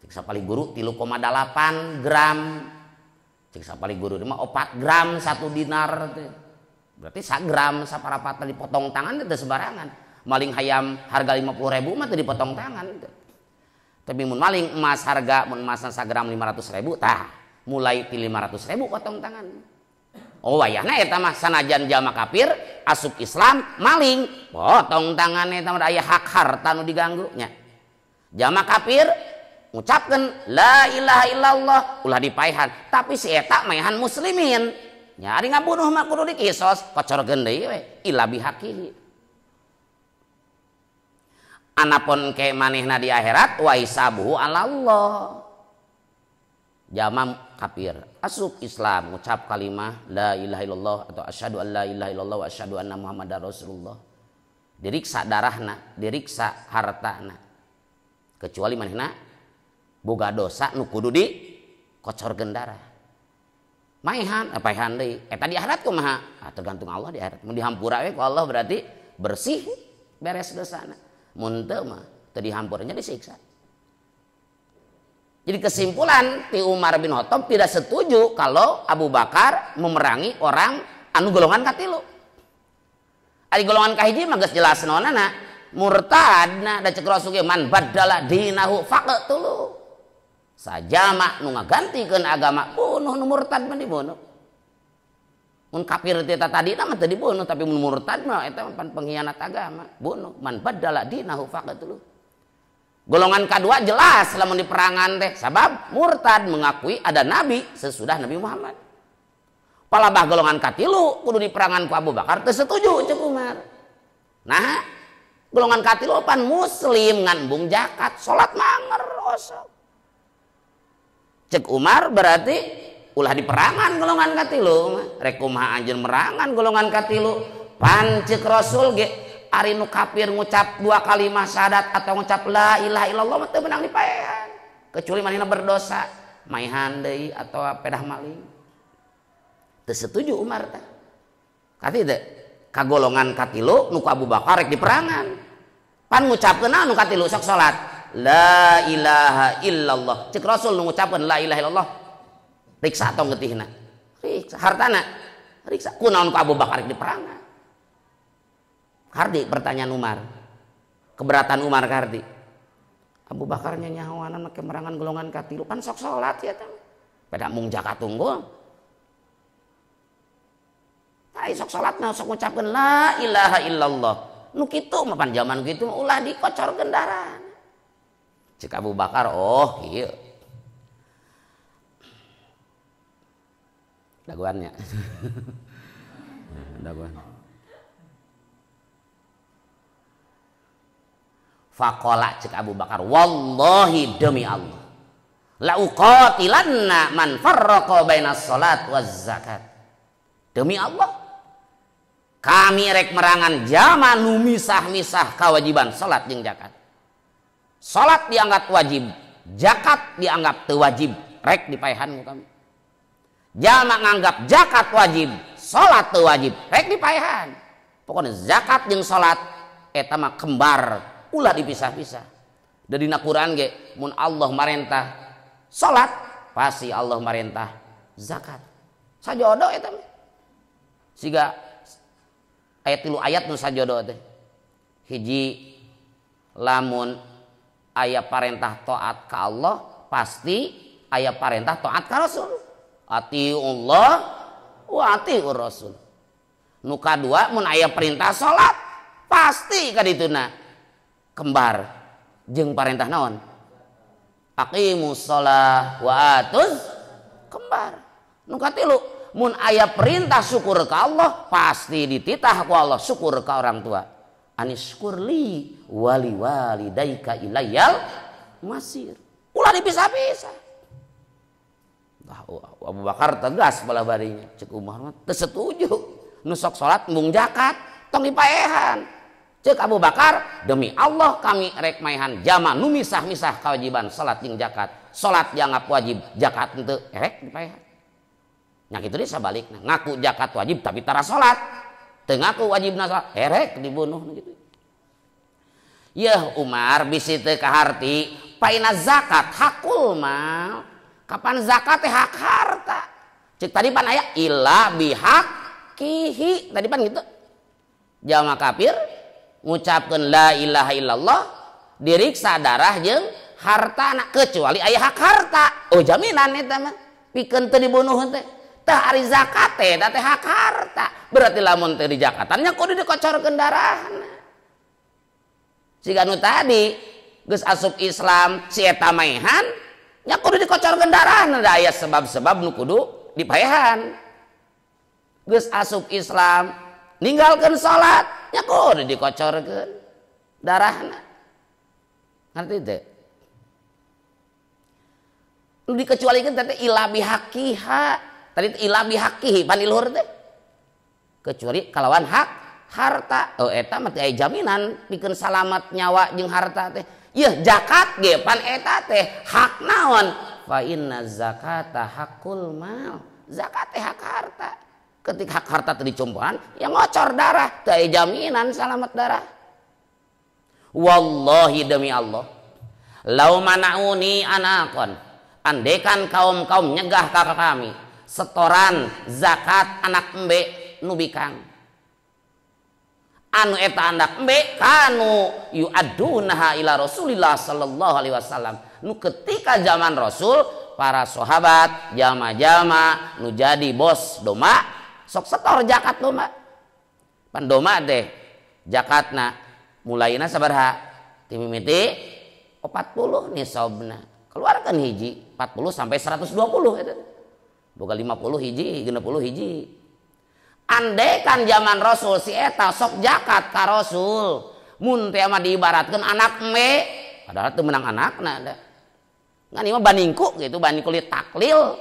Cek sapali guru 3,8 gram cek sapali guru mah 4 gram 1 dinar teh. Berarti 1 gram saparapat dipotong tangan teh sembarangan. Maling hayam harga 50.000 mah teu dipotong tangan teh. Tapi mun maling emas harga mun emasna sagram 500.000 tah mulai ti 500.000 potong tangan. Oh wayahna eta mah sanajan jalma kafir asup Islam maling potong tangan eta mah aya hak harta nu diganggu nya. Jalma kafir ngucapkeun la ilaha illallah ulah dipaehan tapi si eta maehan muslimin. Nya ari ngabunuh mah kudu dikisos kocorkeun deui we illa bihaqihi. Anapun ke manehna di akhirat wa hisabuhu 'alallah. Jama kafir asup Islam ngucap kalimah la ilaha illallah atau asyhadu an la ilaha illallah wa asyhadu anna muhammadar rasulullah. Diriksa darahna, diriksa hartana. Kecuali manehna boga dosa nu kudu dikocorkeun darah. Maehan, paehan deui. Eta di akhirat kumaha? Ah, tergantung Allah di akhirat. Mun dihampura we ku Allah berarti bersih beres dosana. Mun teu mah teu dihampurnya disiksa. Jadi kesimpulan ti Umar bin Khattab tidak setuju kalau Abu Bakar memerangi orang anu golongan katilu. Ari golongan kahiji mah geus jelas naonana, murtadna da cek Rasul ge man baddala dinahu faqtulu. Sajama nu ngagantikeun agama bunuh nu murtad mah dibunuh. Mun kafir teh tadi mah teu dibunuh, tapi mun murtad mah eta mah pengkhianat agama, bunuh. Man baddala dinahu faqatluh. Golongan kedua jelas lamun diperangan teh sabab murtad mengakui ada nabi sesudah Nabi Muhammad. Palabah golongan katilu kudu diperangan ku Abu Bakar teu setuju cek Umar. Nah, golongan katilu pan muslim ngan bung zakat, salat manger osok. Cek Umar berarti ulah diperangan golongan katilu, rek kumaha anjeun merangan golongan katilu. Pan cek Rasul ge ari nu kafir ngucap dua kalimat syahadat atau ngucap la ilaha illallah mah teu meunang dipaehan. Kecuali manehna berdosa, maehan deui atau pedah maling. Teu setuju Umar teh. Kati teh ka golongan katilu nu ku Abu Bakar rek diperangan. Pan ngucapkeun nu katilu sok salat la ilaha illallah. Cek Rasul nu ngucapkeun la ilaha illallah riksa atau getihna? Riksa. Hartana? Riksa. Kunaon ku Abu Bakar rek diperangan? Kardi pertanyaan Umar. Keberatan Umar kardi. Abu Bakar nyanyawanan make merangan golongan katilu pan sok salat ya teh. Pada mung zakat unggul. Ai sok salatna sok ngucapkeun la ilaha illallah. Nu kitu mah pan jaman kitu ulah dikocorkeun darah. Cek Abu Bakar, oh ieu. Daguannya. Daguan. Faqala cek Abu Bakar, wallahi demi Allah, la uqatilanna man farraqa bainas salat waz zakat. Demi Allah, kami rek merangan zaman nu misah-misah kewajiban salat jeung zakat. Salat dianggap wajib, zakat dianggap teu wajib, rek dipaehan ku kami. Jalma nganggap zakat wajib, salat teu wajib, rek dipaehan. Pokoknya zakat jeung salat eta mah kembar, ulah dipisah-pisah. Da dina Quran ge mun Allah marentah salat, pasti Allah marentah zakat. Sajodo eta mah. Siga ayat 3 ayat nu sajodo teh. Hiji lamun aya parentah taat ka Allah, pasti aya parentah taat ka Rasul. Atiullah wa atiur Rasul. Nu kadua mun aya perintah salat, pasti ka dituna kembar jeung parentah naon? Aqimus shalah wa atuz kembar. Nu katilu mun aya perintah syukur ka Allah, pasti dititah ku Allah syukur ka orang tua. Aniskurli wali walidaika ilayyal masir. Ulah dipisah-pisah. Abu Bakar tegas bala barinya. Cek Umar mah teu setuju. Nu sok salat embung zakat, tong dipaehan. Cek Abu Bakar, demi Allah kami rek maehan jama nu misah-misah kewajiban salat jeung zakat. Salat dianggap wajib, zakat henteu, rek dipaehan. Nya kitu deui sabalikna, ngaku zakat wajib tapi tara salat. Teu ngaku wajibna salat, erek dibunuh gitu. Yeuh Umar bisi teu kaharti, paina zakat hakul mal. Kapan zakat teh hak harta. Cek tadi pan aya illa bihaqihi. Tadi pan gitu. Jalma kafir ngucapkeun la ilaha illallah diriksa darah jeung hartana kecuali aya hak harta. Oh jaminan eta mah pikeun teu dibunuh teh. Tah ari zakat teh eta teh hak harta. Berarti lamun teu dijakatan nya kudu dikocorkeun darahna. Siga nu tadi geus asup Islam si eta maehan nya kudu dikocorkeun darahna, da aya sebab-sebab nu kudu dipaehan. Geus asup Islam ninggalkeun salat nya kudu dikocorkeun darahna. Ngerti teu? Nu dikecualikeun teh ila bihaqiha. Tadi ila bihaqihi pan luhur teh. Kecuali kalawan hak harta. Oh eta mah teu aya jaminan pikeun salamat nyawa jeung harta teh. Yeuh zakat ge pan eta teh hak naon? Fa inna zakata hakul mal. Zakat teh hak harta. Ketika hak harta teu dicumpuan, ya ngocor darah, teu aya jaminan salamat darah. Wallahi demi Allah, lau manauni anakon, andekan kaum-kaum nyegah ka kami setoran zakat anak embe nu bikang. Anu eta anak embe kanu yu'addunaha ila Rasulillah sallallahu alaihi wasallam. Nu ketika zaman Rasul para sahabat jama-jama nu jadi bos doma Sok setor zakat domba. Pan domba teh zakatna mulaina sabaraha? Ti mimiti 40 nisobna. Keluarkan hiji 40 sampai 120 eta. Boga 50 hiji, 60 hiji. Andekan zaman Rasul si eta sok zakat ka Rasul, mun teh mah diibaratkeun anak embe, padahal teu meunang anakna da. Ngan ieu mah baningku gitu, baningku li taklil.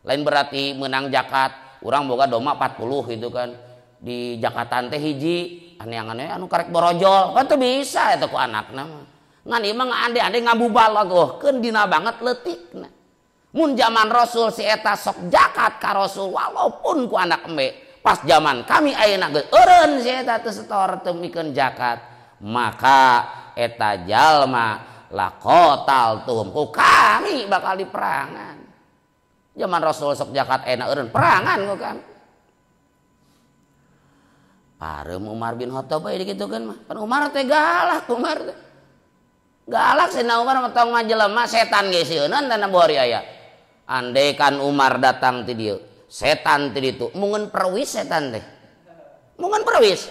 Lain berarti meunang zakat, urang boga domba 40 gitu kan. Di jakatan teh hiji, aneh-aneh anu karek borojol, kan teu bisa eta ku anakna mah. Ngan ieu mah ande-ande ngabubalagohkeun dina banget leutikna. Mun zaman Rasul si eta sok zakat ka Rasul walaupun ku anak embe. Pas zaman kami ayeuna geus eureun si eta teu setor teu mikeun zakat, maka eta jalma laqatal tuhum ku kami bakal diperangan. Zaman Rasul sok zakat ayeuna eureun perangan ku kami. Pareum Umar bin Khattab bae dikitukeun mah. Pan Umar teh galak, Umar teh. Galak Sayyidina Umar mah tong mah jelema setan ge sieunan tanah Bukhari aya. Andaikan Umar datang ti dieu, setan ti ditu, mungun perwis setan teh. Mungun perwis.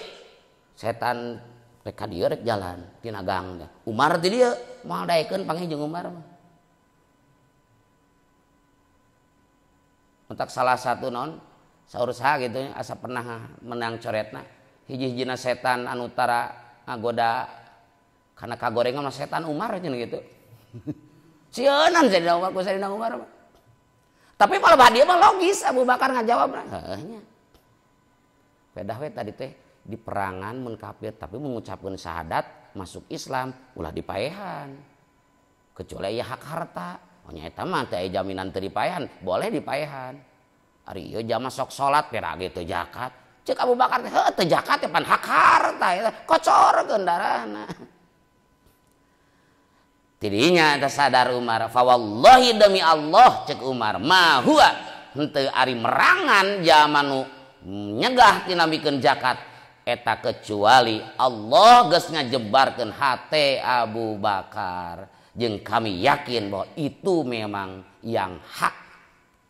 Setan rek ka dieu rek jalan tina gang teh. Umar ti dieu moal daekeun panggih jeung Umar mah. Entak salah satu naon saur saha gitu asa pernah menang coretna. Hiji-hijina setan anu tara ngagoda kana kagorengan mah setan Umar cenah gitu. Sieunan Sayyidina Umar ku Sayyidina Umar mah. Tapi kalau dia mah logis Abu Bakar ngajawab heuh nya. Pedah we tadi teh di perangan mun kafir tapi mengucapkeun syahadat masuk Islam ulah dipaehan. Kecuali aya hak harta. Oh nya eta mah teu aya jaminan teu dipaehan, boleh dipaehan. Ari ieu jama sok salat pera ge teu zakat. Ceuk Abu Bakar teh heuh teu zakat teh pan hak harta eta kocorkeun darahna. Tidinya eta sadar Umar, fa wallahi demi Allah cek Umar, ma huwa henteu ari merangan jalma nu nyegah tina mikeun zakat eta kecuali Allah geus ngajebarkeun hate Abu Bakar. Jeung kami yakin bahwa itu memang yang hak,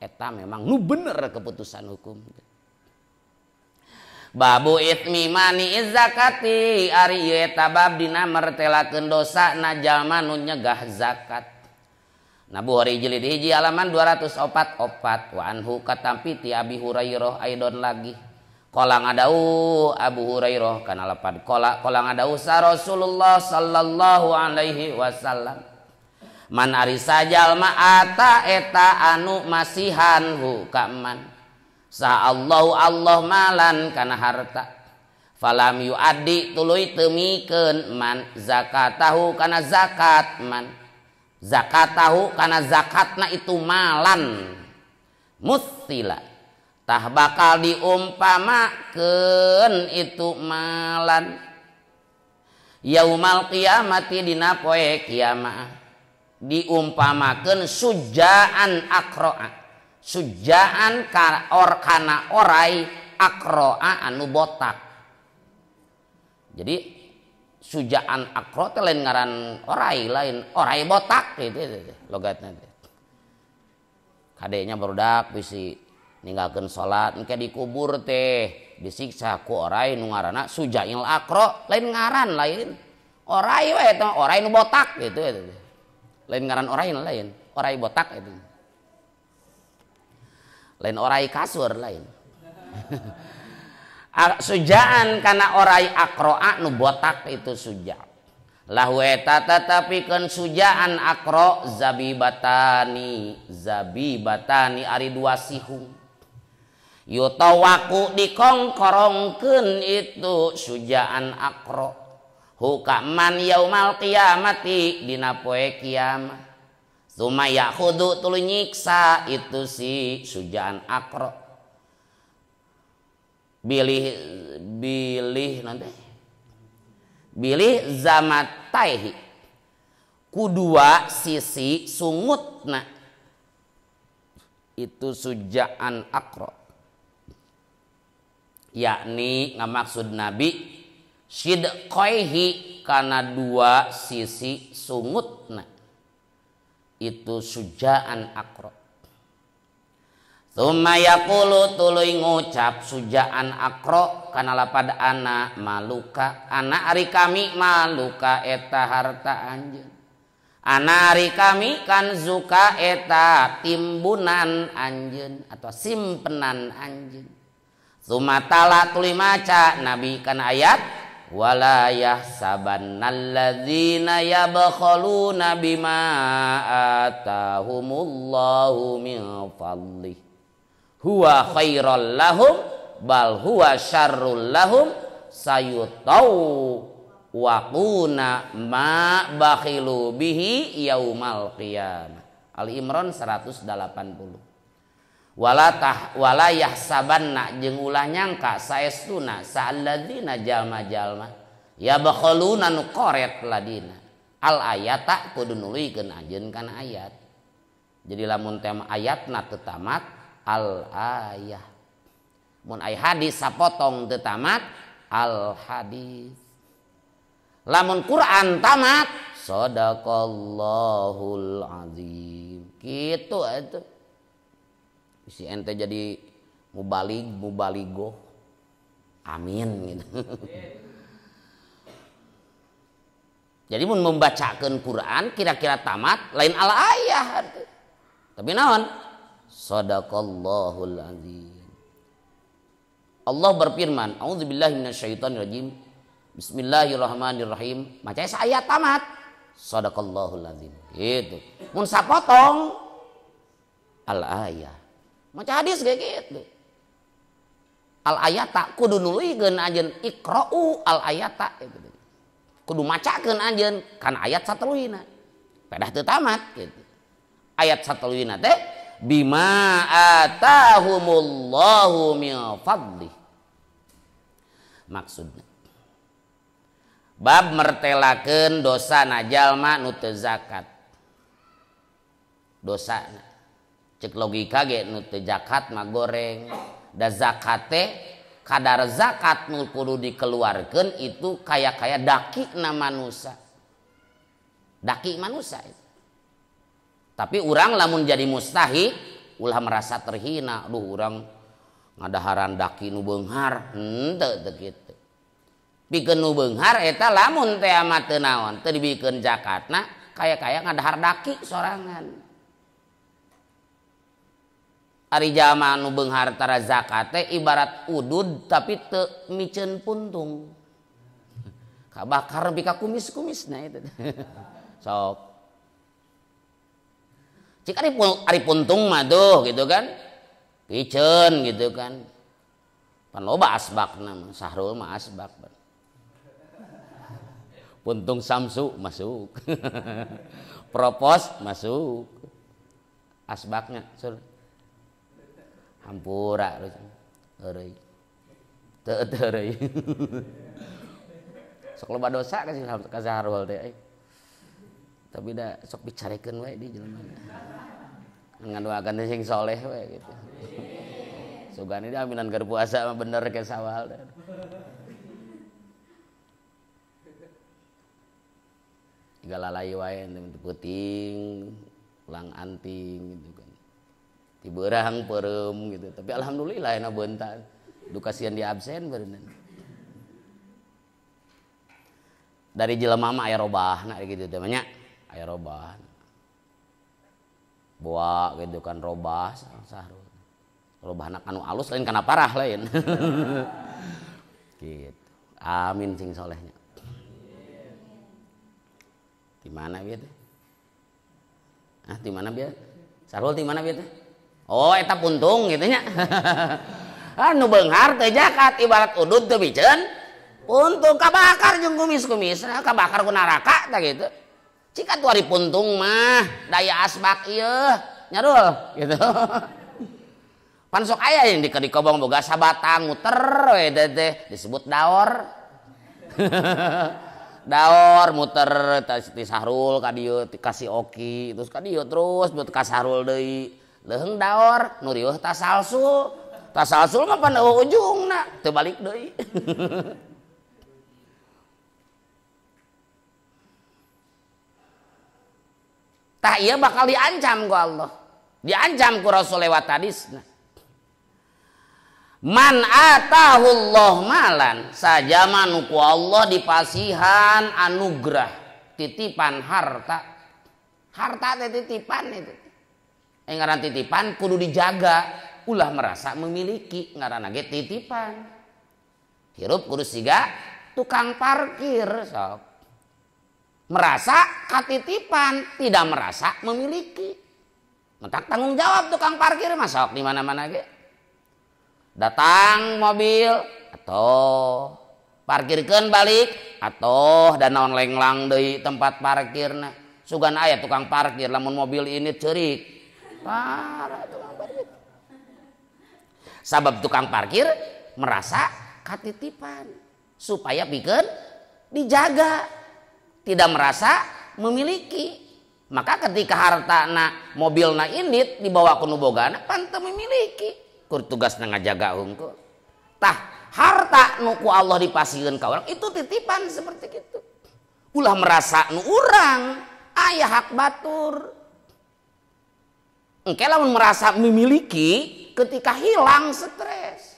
eta memang nu bener keputusan hukum. Babu itmi mani zakati ari ieu eta bab dina mertelakeun dosa na jalma nu nyegah zakat. Na Bukhari jilid 1 halaman 244 wa anhu katampi ti Abi Hurairah aidon lagi. Qala ngadau Abu Hurairah kana lapad qala qala ngadau sa Rasulullah sallallahu alaihi wasallam. Man ari sajalma ata eta anu masihan hu ka man. Sa Allahu Allah malan kana harta. Falam yuaddi tuluy teu mikeun man zakatahu kana zakat man. Zakatahu kana zakatna itu malan. Mutsila. Tah bakal diumpamakeun itu malan. Yaumal qiyamati dina poe kiamat. Diumpamakeun sujaan akroa. Sujaan kana orai akroa anu botak. Jadi sujaan akro teh lain ngaran orai, lain orai botak gitu logatna teh. Kadenya barudak bisi ninggalkeun salat engke dikubur teh disiksa ku orai nu ngaranna sujail akro, lain ngaran lain. Orai we eta orai nu botak gitu. Lain ngaran orai lain, orai botak itu. Lain orai kasur lain. Sujaan kana orai akroa nu botak itu suja. Lahu eta tetepikeun sujaan akro zabibatani, zabibatani ari dua sihung. Yutawaku dikongkorongkeun itu sujaan akro. Hukaman yaumal qiyamati dina poe kiamat. Suma yakhudu tuluy nyiksa itu si sujaan akro. Bilih bilih nanti. Bilih zamataihi. Kudua sisi sungutna. Itu sujaan akro. Yakni ngamaksud Nabi sidqaihi kana dua sisi sungutna. Itu sujaan akro. Tsumma yaqulu tuluy ngucap sujaan akro kana lapad ana maluka ana ari kami maluka eta harta anjeun ana ari kami kanzuka eta timbunan anjeun atau simpenan anjeun. Tsumma tala tuluy maca nabi kana ayat wala yahsabannalladzina yabkhaluna bima atahumullahu min fadlih huwa khairal lahum bal huwa syarrul lahum sayutau waquna ma bakhilu bihi yaumal qiyamah. Ali Imran 180. Wala tah wala yahsabanna jeung ulah nyangka saestuna sa'alladzina jalma-jalma yabkhaluna nu koret ladina. Al ayata kudu nuluykeun anjeun kana ayat. Jadi lamun tema ayatna teu tamat al ayah. Mun aya hadis sapotong teu tamat al hadis. Lamun Quran tamat sadaqallahul azim. Kitu atuh. Si ente jadi mubalig mubaligoh. Amin gitu. Jadi mun membacakeun Quran kira-kira tamat lain al ayah atuh. Tapi naon? Sadaqallahul azim. Allah berfirman, a'udzubillahi minasyaitonirrajim. Bismillahirrahmanirrahim. Maca ayat tamat. Sadaqallahul azim. Gitu. Mun sapotong al ayah. Maca hadis kayak gitu. Al ayata kudu nuluykeun anjeun iqra'u al ayata gitu. Kudu macakeun anjeun kan ayat sateluhina. Pedah teu tamat gitu. Ayat sateluhina teh bima atahumullahu min fadlih. Maksudna bab mertelakeun dosa na jalma nu teu zakat. Dosana cek logika ge nu teu zakat mah goreng. Da zakat teh kadar zakat nu kudu dikeluarkeun itu kaya-kaya daki na manusa. Daki manusa itu. Tapi urang lamun jadi mustahik ulah merasa terhina. Duh urang ngadaharan daki nu beunghar, henteu teu kitu. Pikeun nu beunghar eta lamun teh mah teu naon, teu dibikeun zakatna kaya-kaya ngadahar daki sorangan. Ari jalma nu beunghar tara zakat teh ibarat udud tapi teu miceun puntung. Kabakar nepi ka kumis-kumisna eta. Sok. Cik ari puntung mah tuh gitu kan. Piceun gitu kan. Pan loba asbakna mah, Sahrul mah asbak. Puntung Samsu masuk. Propos masuk. Asbaknya sur. Hampura heureuy. Teu heureuy. Sok loba dosa ka Sahrul teh. Tapi da sok bicarekeun we di jelema. Ngadoakeun sing soleh we gitu. Sugane da aminan keur puasa mah bener ke sawal. Galalai wae peuting, ulang anting gitu kan. Ti beurang peureum gitu. Tapi alhamdulillah enak beuntan. Duka sieun di absen beureunan. Dari jelema mah aya robahna gitu teh nya. Aya robah. Boa gitu kan robah sahrul. Robahna kanu alus lain kana parah lain. Gitu. Amin sing solehnya. Di mana bieu teh? Ah, di mana bieu? Sahrul di mana bieu teh? Oh, eta puntung gitu nya. Ah, nu beunghar teu zakat ibarat udud teu biceun. Puntung kabakar jeung kumis-kumisna, kabakar ku neraka tah gitu. Cik atuh ari puntung mah daya asbak ieu, nyarul gitu. Pan sok aya yang di kobong boga sabatang muter we teh disebut daor. Daor muter ti Sahrul ka dieu kasih Oki terus ka dieu terus buat ka Sahrul deui. Leuheung daor nu riweuh tasalsul. Tasalsul mah pan eueuh ujungna teu balik deui. Tah ieu bakal diancam ku Allah. Diancam ku Rasul lewat hadisna. Man atahullah malan sajama nu ku Allah dipasihan anugerah titipan harta. Harta teh titipan itu. Ngaran titipan kudu dijaga, ulah merasa memiliki ngaranna ge titipan. Hirup kudu siga tukang parkir sok. Merasa katitipan, tidak merasa memiliki. Mentak tanggung jawab tukang parkir mah sok di mana-mana ge. Datang mobil atau parkirkeun balik atau dan naon lenglang deui tempat parkirna. Sugan aya tukang parkir lamun mobil ini ceurik. Parah tukang parkir. Sabab tukang parkir merasa katitipan supaya pikeun dijaga, tidak merasa memiliki. Maka ketika hartana mobilna indit dibawa ku nu bogana pan teu memiliki. Kur tugasna ngajaga hungkul. Tah harta nu ku Allah dipasihkeun ka urang itu titipan seperti itu. Ulah merasa nu urang aya hak batur. Engke lamun merasa memiliki ketika hilang stres.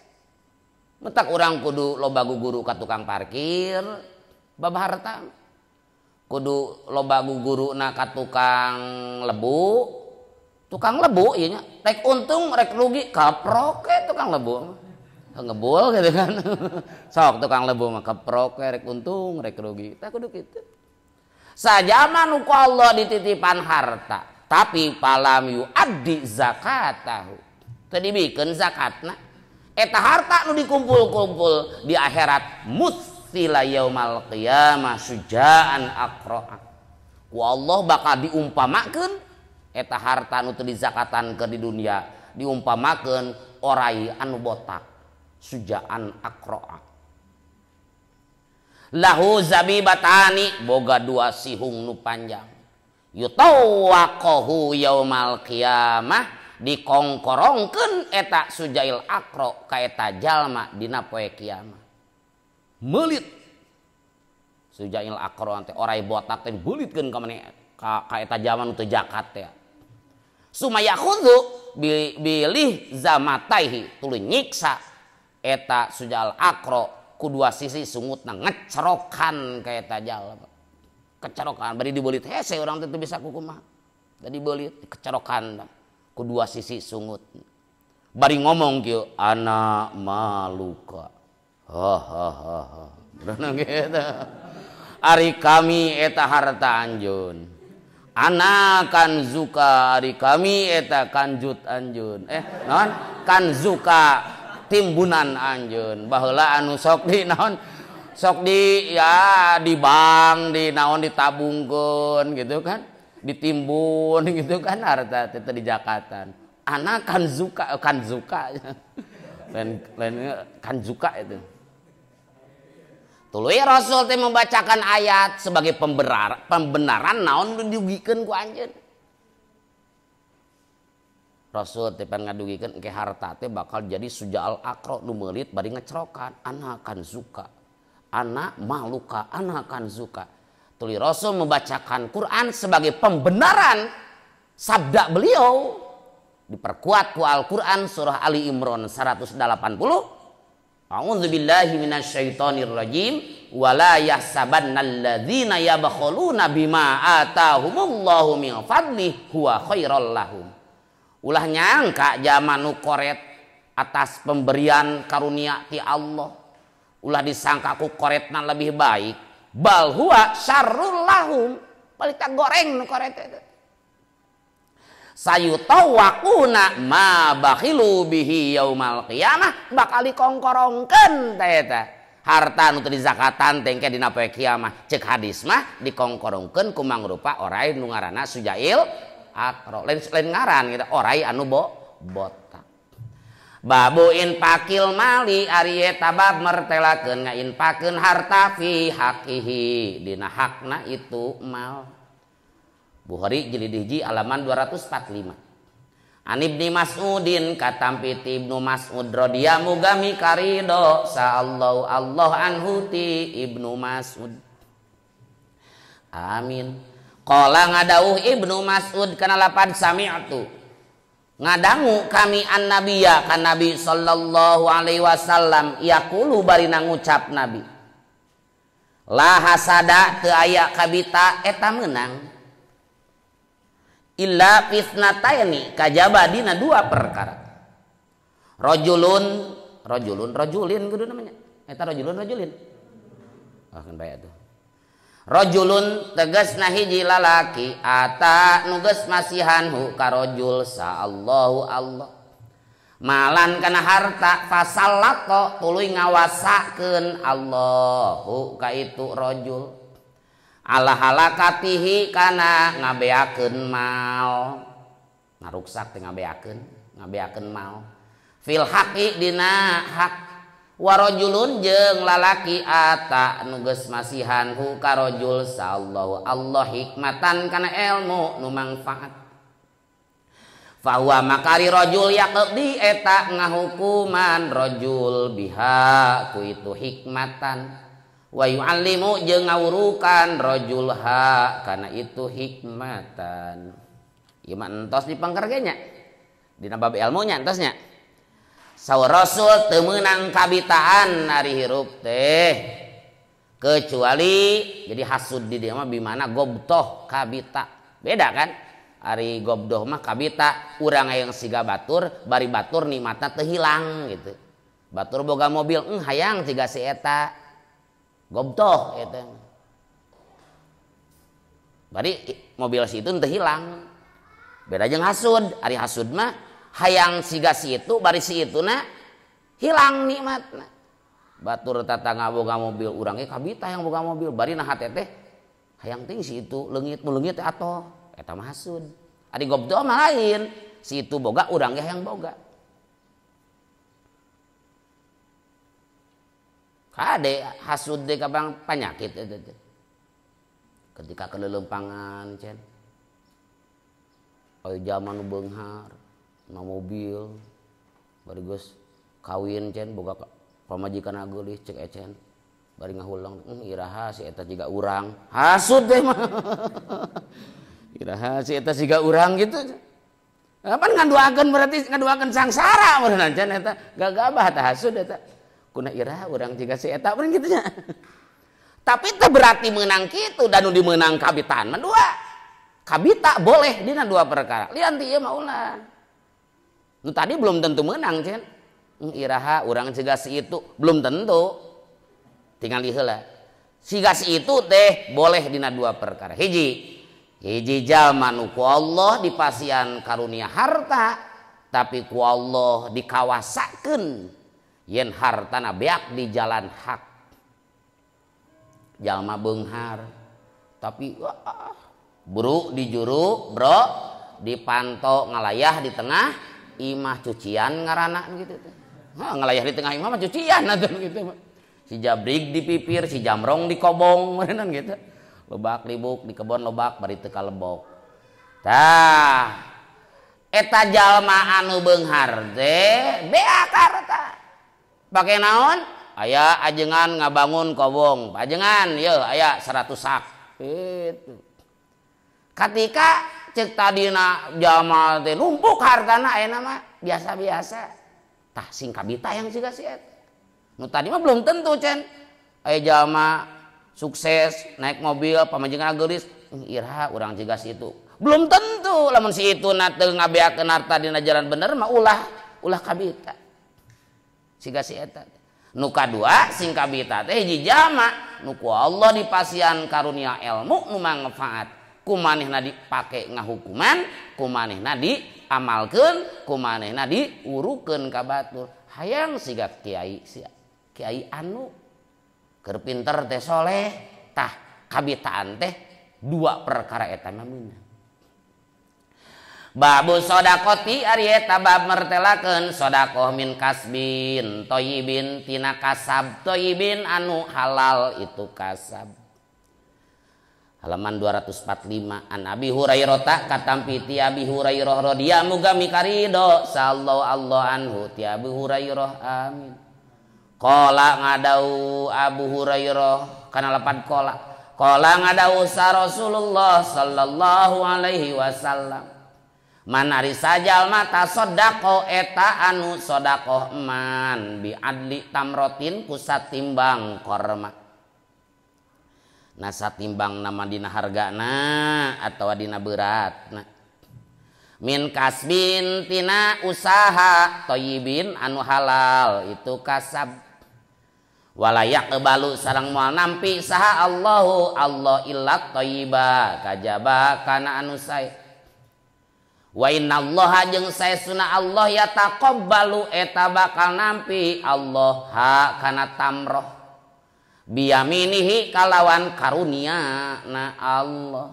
Mentak urang kudu loba guguru ka tukang parkir bab harta. Kudu loba guguruna ka tukang lebu. Tukang lebu ieu nya rek untung rek rugi kaprok we tukang lebu. Ngebul gitu kan. Sok tukang lebu mah kaprok we rek untung rek rugi. Tah kudu kitu. Sajama nu ku Allah dititipan harta, tapi palam yuaddi zakatahu. Teu dibikeun zakatna. Eta harta nu dikumpul-kumpul di akhirat mutsila yaumal qiyamah sujaan aqra'a. Ku Allah bakal diumpamakeun eta harta nu teu dizakatan keur di dunia diumpamakeun orai anu botak sujaan aqra'a. Lahu zabibatani boga dua sihung nu panjang. Yutawaqahu yaumal qiyamah dikongkorongkeun eta sujail aqra ka eta jalma dina poe kiamah. Meulit sujail aqra teh orai botak teh beulitkeun ka maneh ka eta jalma nu teu zakat teh. Sumayakhudhu bilih zamataihi tuluy nyiksa eta sujail aqra ku dua sisi sungutna ngecerokan ka eta jalma. Kecerokan bari dibeulit hese urang teh teu bisa kukumaha. Tadi beulit kecerokan ku dua sisi sungut. Bari ngomong kieu ana maluka. Ha ha ha ha. Gitu. Ari kami eta harta anjeun. Ana kanzuka ari kami eta kanjut anjeun. Naon? Kanzuka timbunan anjeun. Baheula anu sok di naon? Sok di ya di bank, di naon ditabungkeun gitu kan. Ditimbun gitu kan harta teh di jakatan. Anak kanzuka kanzuka. Lain lain kanzuka itu. Tuluy Rasul teh membacakan ayat sebagai pembenaran naon nu didugikeun ku anjeun. Rasul teh pan ngadugikeun engke harta teh bakal jadi sujaal aqra nu meulit bari ngecerokan anak kanzuka. Anak maluka, anak kanzuka. Tuluy Rasul membacakan Quran sebagai pembenaran sabda beliau. Diperkuat ku Al-Quran surah Ali Imran 180. A'udzubillahi minasyaitonirrajim wala yahsabannalladzina yabkhuluna bima atahumullahu min fadlihi huwa khairal lahum. Ulah nyangka jaman nu koret atas pemberian karunia ti Allah. Ulah disangka ku koretna lebih baik. Bal huwa syarrul lahum. Palita goreng nu koret itu. Sayutawaquna ma bakhilu bihi yaumal qiyamah bakal dikongkorongkeun teh eta. Harta nu teu dizakatan teh engke dina poe kiamah. Ceuk hadis mah dikongkorongkeun ku mangrupa orai nu ngaranna sujail aqra. Lain lain ngaran gitu, orai anu botak. Babu infakil mali ari eta bab mertelakeun ngainfakeun harta fi haqihi dina hakna itu mal. Bukhari jilid 1 halaman 245. An Ibni Mas'udin katampi ti Ibnu Mas'ud radhiyallahu muga mikarido sa Allah anhu ti Ibnu Mas'ud. Amin. Qala ngadauh Ibnu Mas'ud kana lapan sami'tu. Ngadangu kami an-nabiyya kan Nabi sallallahu alaihi wasallam yaqulu barina ngucap Nabi. La hasada teu aya kabita eta meunang. Illa fitnataini kajaba dina dua perkara. Rajulun rajulun rajulin kudu namanya. Eta rajulun rajulin. Ah kan bae atuh. Rajulun tegasna hiji lalaki ata nu geus masihan hu ka rajul sa Allahu Allah. Malan kana harta fasallato tuluy ngawasakeun Allahu ka itu rajul. Ala halakatihi kana ngabeakeun mal. Ngaruksak teh ngabeakeun, ngabeakeun mal. Fil haqi dina hak. Warajulun jeung lalaki ata nu geus masihan hu ka rajul sallallahu Allah hikmatan kana ilmu nu mangfaat. Fahuwa makari rajul yaqdi eta ngahukuman rajul biha ku itu hikmatan. Wa yu'allimu jeung ngawurukan rajul ha kana itu hikmatan. Ieu mah entos dipangker ge nya. Dina bab ilmunya entosnya. Saur Rasul teu meunang kabitaan ari hirup teh kecuali jadi hasud di dieu mah bimana gobtoh kabita. Beda kan? Ari gobdoh mah kabita urang hayang siga batur bari batur nikmatna teu hilang gitu. Batur boga mobil hayang siga si eta. Gobtoh eta. Bari mobil si itu teu hilang. Beda jeung hasud, ari hasud mah hayang siga si itu bari si itu na hilang nikmatna. Batur tatangga boga mobil urang ge kabita yang boga mobil bari nah hate teh hayang ting si itu leungit nu leungit teh atoh eta mah hasud. Ari gobdoh mah lain, si itu boga urang ge hayang boga. Kade hasud teh kabang panyakit eta teh. Ketika kelelempangan cen. Aya zaman nu beunghar na mobil bari geus kawin cen boga pamajikan geulis cek ecen bari ngahulang iraha si eta jiga urang hasud teh mah iraha si eta jiga urang gitu kapan ngaduakeun berarti ngaduakeun sangsara meureun cen eta gagabah tah hasud eta kuna iraha urang jiga si eta meureun kitu nya. Tapi teu berarti meunang kitu dan nu dimeunang kabitaan mah dua kabita boleh dina dua perkara lian ti ieu mah ulah. Nu tadi belum tentu menang cen. Iraha urang siga si itu belum tentu. Tinggal heula. Siga si itu teh boleh dina dua perkara. Hiji, hiji jalma nu ku Allah dipasian karunia harta tapi ku Allah dikawasakeun yen hartana beak di jalan hak. Jalma beunghar tapi buru di juru, bro, dipanto ngalayah di tengah imah cucian ngarana gitu teh. Hah, ngalayah di tengah imah mah cucian atuh gitu mah. Si jabrig di pipir, si jamrong di kobong meureun gitu. Lebak libuk di kebon lebak bari teu kalebok. Tah, eta jalma anu beunghar teh beak harta. Pake naon? Aya ajengan ngabangun kobong. Ajengan yeuh aya 100 sak. Gitu. Ketika cek tadina jalma teh numpuk hartana ayeuna mah biasa-biasa. Tah sing kabita yang siga si eta. Nu tadi mah belum tentu cen. Aya jalma sukses naik mobil pamajikan geulis, iraha urang jiga si itu. Belum tentu lamun si itu na teu ngabeakeun harta dina jalan bener mah ulah ulah kabita. Siga si eta. Nu kadua sing kabita teh hiji jalma nu ku Allah dipasian karunia ilmu nu manfaat. Kumanehna dipake ngahukuman, kumanehna diamalkeun, kumanehna diurukeun ka batur. Hayang siga kiai, kiai anu keur pinter teh soleh, tah kabitaan teh dua perkara eta mah meunang. Babu sodaqoti ari eta bab mertelakeun sodakoh min kasbin thayyibin tina kasab thayyibin anu halal itu kasab. Halaman 245 an Abi Hurairah katampi ti Abi Hurairah radhiyallahu muga mikarido sallallahu Allah anhu ti Abi Hurairah amin. Qala ngadau Abu Hurairah kana lapan qala qala ngadau sa Rasulullah sallallahu alaihi wasallam Manari sajalma tasoddaqo eta anu sodakoh man bi adli tamrotin ku satimbang korma. Nah satimbang nama dina hargana atawa dina beratna. Min kasbin tina usaha toyibin anu halal itu kasab. Walayak balu sareng moal nampi saha Allahu Allah illat toyiba kajaba kana anu sae. Wa innallaha jeung saestuna Allah ya taqabbalu eta bakal nampi Allah ha kana tamroh biyaminihi kalawan karunia na Allah.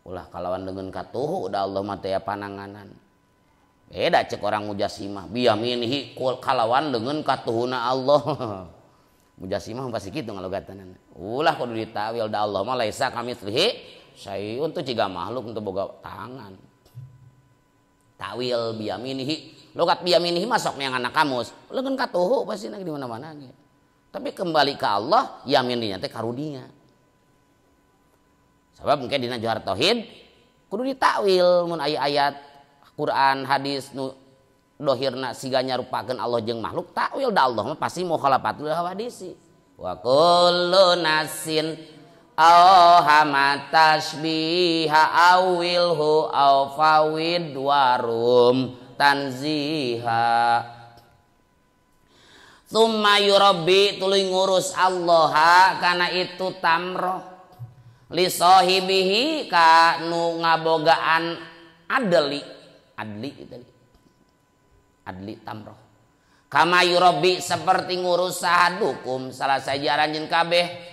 Ulah kalawan dengan katuhu udah Allah mah teh pananganan. Beda cek orang mujasimah biyaminihi kalawan dengan katuhuna Allah. Mujasimah pasti kitu ngalogatanana. Ulah kudu ditawil da Allah mah laisa kamitslihi syai'un teu ciga makhluk teu boga tangan. Tawil biyaminihi, logat biyaminihi masuk yang anak kamus, leungeun katuhu pasti di mana-mana ge. Tapi kembali ke Allah, yamininya teh karunia. Sebab mungkin dina johar tauhid kudu ditakwil mun aya ayat Quran, hadis nu dohirna siga nyarupakeun Allah jeung makhluk, takwil da Allah mah pasti mukhalafatul hawadisi. Wa kullu nasin awhama tasbiha awilhu aw fawid warum tanziha. Tsumma yurabbi tuluy ngurus Allah kana itu tamroh li sahibihi ka nu ngabogaan adli adli itu adli tamroh kama yurabbi seperti ngurus sahadukum salah saja aranjeun kabeh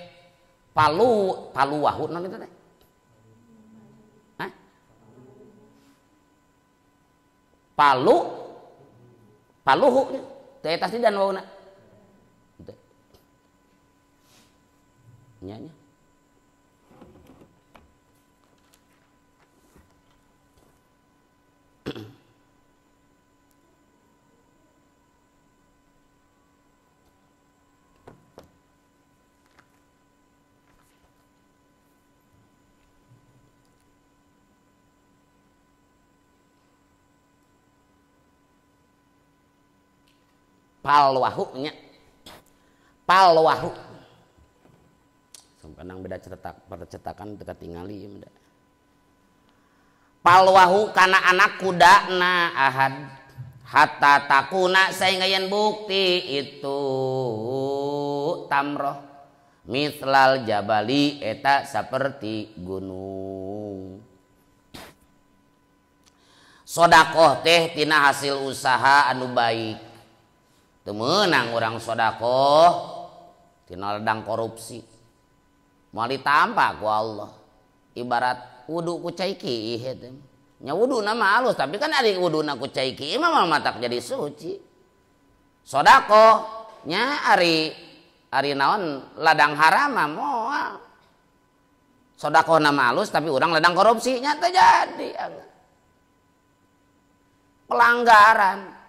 palu palu wahu non itu teh. Hah? Palu paluhu teh tasdidan wauna. Teh. Nya nya. Palwahu nya palwahu sampanang beda cetak percetakan teu katingali ieu mah palwahu kana anak kuda na ahad hatta takuna saengga yen bukti itu tamroh mislal jabali eta saperti gunung. Sodakoh teh tina hasil usaha anu baik. Temenang orang sodakoh tina ladang korupsi moal ditampa ku Allah. Ibarat wudu ku cai kiih eta nya wuduna mah alus tapi kan ari wuduna ku cai kiih mah matak jadi suci. Sodakoh nya ari ari naon ladang haram mah moal. Sodakohna mah alus tapi urang ladang korupsi nya teu jadi pelanggaran.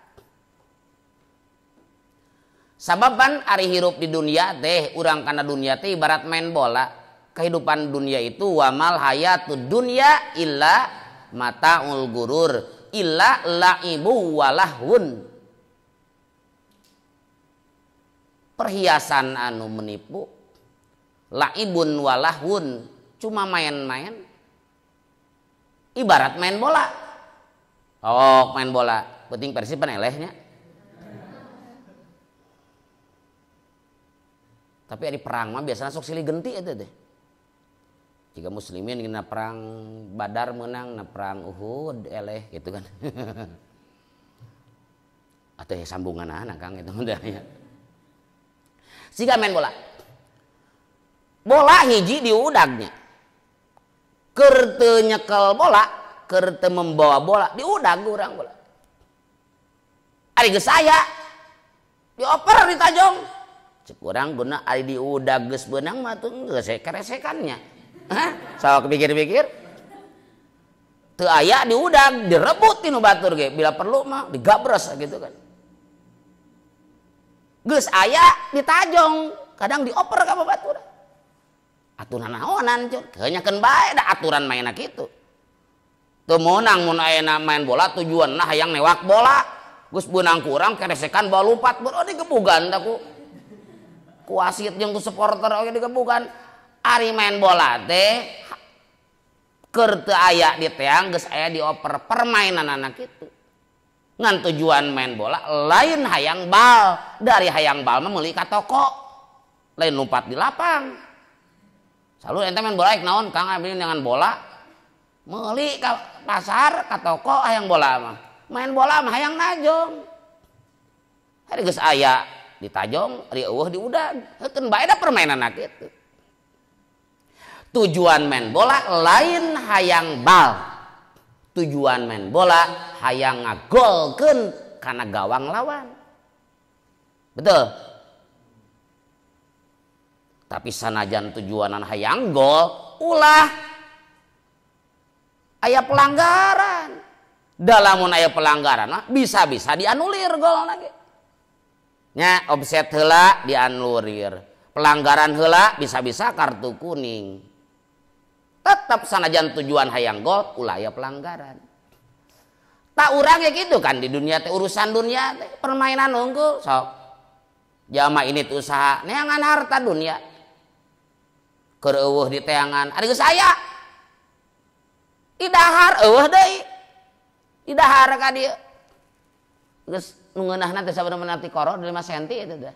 Sababan ari hirup di dunia teh urang kana dunia teh ibarat main bola. Kehidupan dunia itu wamal hayatud dunya illa mataul gurur illa laibu walahun. Perhiasan anu menipu, laibun walahun, cuma main-main. Ibarat main bola. Oh, main bola, penting Persib penelehnya. Tapi ari perang mah biasanya sok silih genti eta teh. Jika muslimin kena perang Badar menang, na perang Uhud eleh gitu kan. Atau ya sambungan anak Kang itu mah ya. Siga main bola. Bola hiji diudagnya. Keur teu nyekel bola, keur teu membawa bola, diudag urang bola. Ari geus aya dioper ditajong. Cek urang guna ari diudag geus beunang mah tuh geus keresekannya. Hah? Sok pikir-pikir. Teu aya diudag, direbut tinu batur ge, bila perlu mah digabres gitu kan. Geus aya ditajong, kadang dioper ka batur. Aturan naonan cur, keunyakeun bae da aturan mainna kitu. Teu meunang mun ayeuna main bola tujuanna hayang newak bola. Geus beunang ku urang keresekan bawa lompat beureun digebugan tah ku wasit jeung ku supporter oge digebugan. Ari main bola teh keur teu aya di teang geus aya dioper permainanana kitu. Ngan tujuan main bola lain hayang bal, dari hayang bal mah meuli ka toko. Lain lompat di lapang. Selalu ente main bola ek naon Kang abdi dengan bola. Meuli ka pasar ka toko hayang bola mah. Main bola mah hayang najong. Hari geus aya ditajong, ari eueuh diudag. Heukeun bae da permainanna kitu. Tujuan main bola lain hayang bal. Tujuan main bola hayang ngagolkeun kana gawang lawan. Betul? Tapi sanajan tujuanan hayang gol, ulah aya pelanggaran. Dalamun aya pelanggaran bisa-bisa dianulir gol lagi. Nya offset heula dianulir. Pelanggaran heula bisa-bisa kartu kuning. Tetap sanajan tujuan hayang gol ulah aya pelanggaran. Tak urang ya gitu kan di dunia teh urusan dunia teh permainan unggul sok. Jama ini tuh usaha neangan harta dunia. Keur eueuh di teangan ari geus aya. Didahar eueuh deui. Didahar ka dieu. Geus nu ngeunahna teh sabenerna ti koro 5 cm itu teh.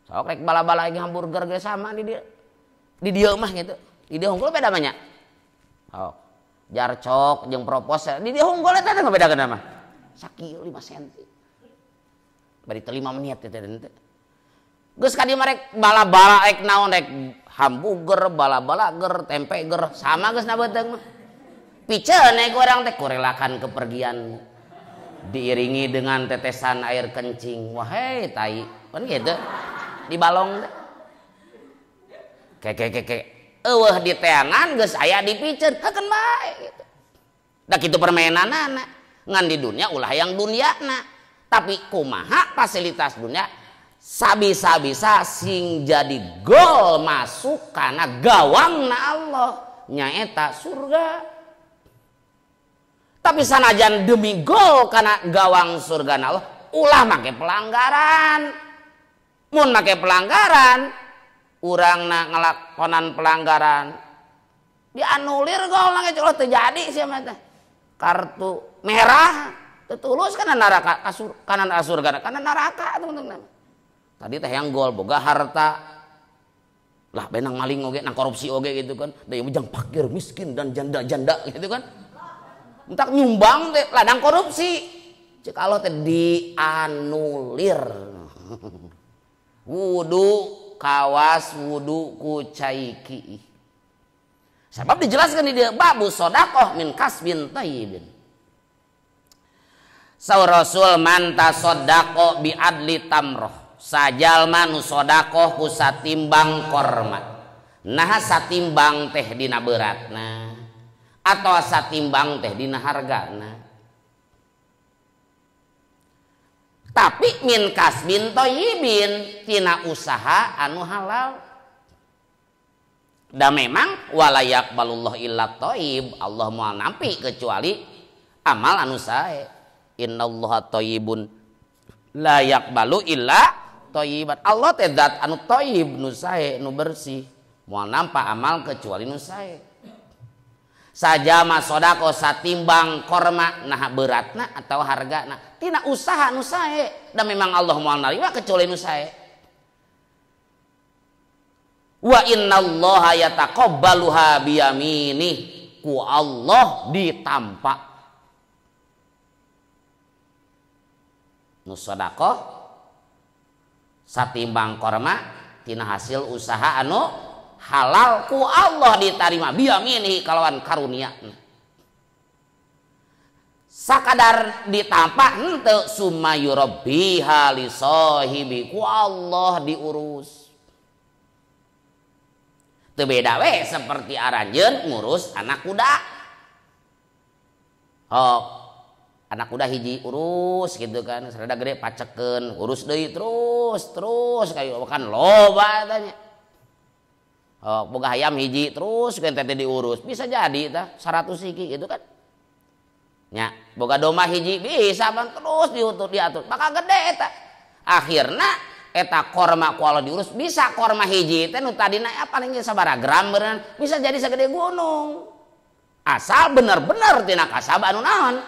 Sok rek bala-bala lagi hamburger ge sama di dieu. Di dieu mah gitu. Di dieu unggul beda banyak. Oh, jarcok jeung propos di dieu unggul eta teh ngabedakeun mah. Sakieu 5 cm. Bari teh 5 menit teh teh. Geus ka dieu mah rek bala-bala rek naon rek hamburger, bala-bala ger, tempe ger, sama geus na beuteung mah. Piceun we urang teh korelakan kepergianmu. Diiringi dengan tetesan air kencing. Wahai tai, kan gitu. Di balong teh. Keke. Eueuh di teangan geus aya dipiceun, heukeun bae gitu. Da kitu permainanana. Ngan di dunia ulah yang duniana. Tapi kumaha fasilitas dunia sabisa-bisa sing jadi gol masuk kana gawangna Allah nyaeta surga. Tapi sanajan demi gol kana gawang surga Allah ulah make pelanggaran. Mun make pelanggaran urangna ngalakonan pelanggaran dianulir gol na ge teu jadi sia mah teh. Kartu merah teu tulus kana neraka kana surga kana neraka teman-teman. Tadi teh yang gol boga harta lah benang maling oge nang korupsi oge gitu kan. Da ieu jang fakir miskin dan janda-janda gitu kan. Entak nyumbang teh ladang korupsi. Cek Allah teh dianulir. Wudu kawas wudu ku cai ki. Sebab dijelaskan di dia babu sodakoh min kasbin thayyibin. Saur Rasul man tasaddaqo bi adli tamroh. Sajalma nu sodakoh ku satimbang korma. Nah satimbang teh dina beratna atau satimbang teh dina hargana. Tapi min kasbin thayyibin tina usaha anu halal. Da memang walayak balullah illa thayyib, Allah moal nampi kecuali amal anu sae. Innallaha thayyibun la yaqbalu illa thayyiban. Allah teh zat anu thayyib nu sae nu bersih, moal nampa amal kecuali nu sae. Sajama sodako satimbang korma nah beratna atau hargana tina usaha nu sae, dan memang Allah moal narima kecuali nu sae. Wa innallaha yataqabbaluha biyaminih, ku Allah ditampa. Nu sodakoh satimbang korma tina hasil usaha anu halal ku Allah diterima biyaminihi kalawan karunia. Sakadar ditampa henteu summa yurabbiha li sahibi, ku Allah diurus. Teu beda we seperti aranjeun ngurus anak kuda. Oh, anak kuda hiji urus gitu kan, sarada gede pacekeun, urus deui terus terus kayu kan loba tanya. Oh, boga hayam hiji terus kan teh diurus, bisa jadi tah 100 hiji gitu kan. Nya, boga domba hiji bisa pan terus diutur diatur bakal gede eta. Akhirna eta korma ku Allah diurus bisa korma hiji teh nu tadina paling ge sabaraha gram beureunan bisa jadi sagede gunung. Asal bener-bener tina kasab anu naon?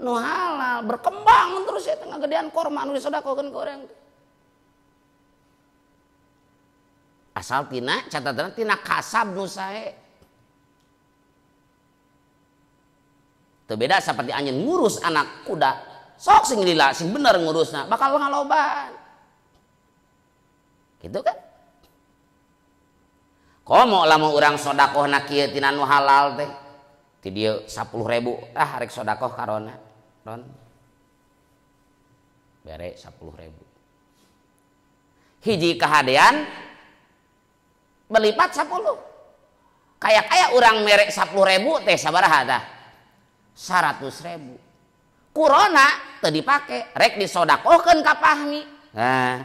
Nu halal berkembang terus eta ngagedean korma anu disodakohkeun ka urang. Asal tina catatan tina kasab nu sae. Teu beda seperti anjeun ngurus anak kuda. Sok sing lila sing bener ngurusna bakal ngalobaan. Gitu kan? Komo lamun urang sodakohna kieu tina nu halal teh. Ti dieu 10.000 ah rek sodakoh karona. Ron. Bere 10.000. Hiji kahadean berlipat 10. Kayak-kayak orang merek 10.000 teh sabaraha tah? 100.000. Corona teu dipake, rek disodakohkeun ka Fahmi. Nah,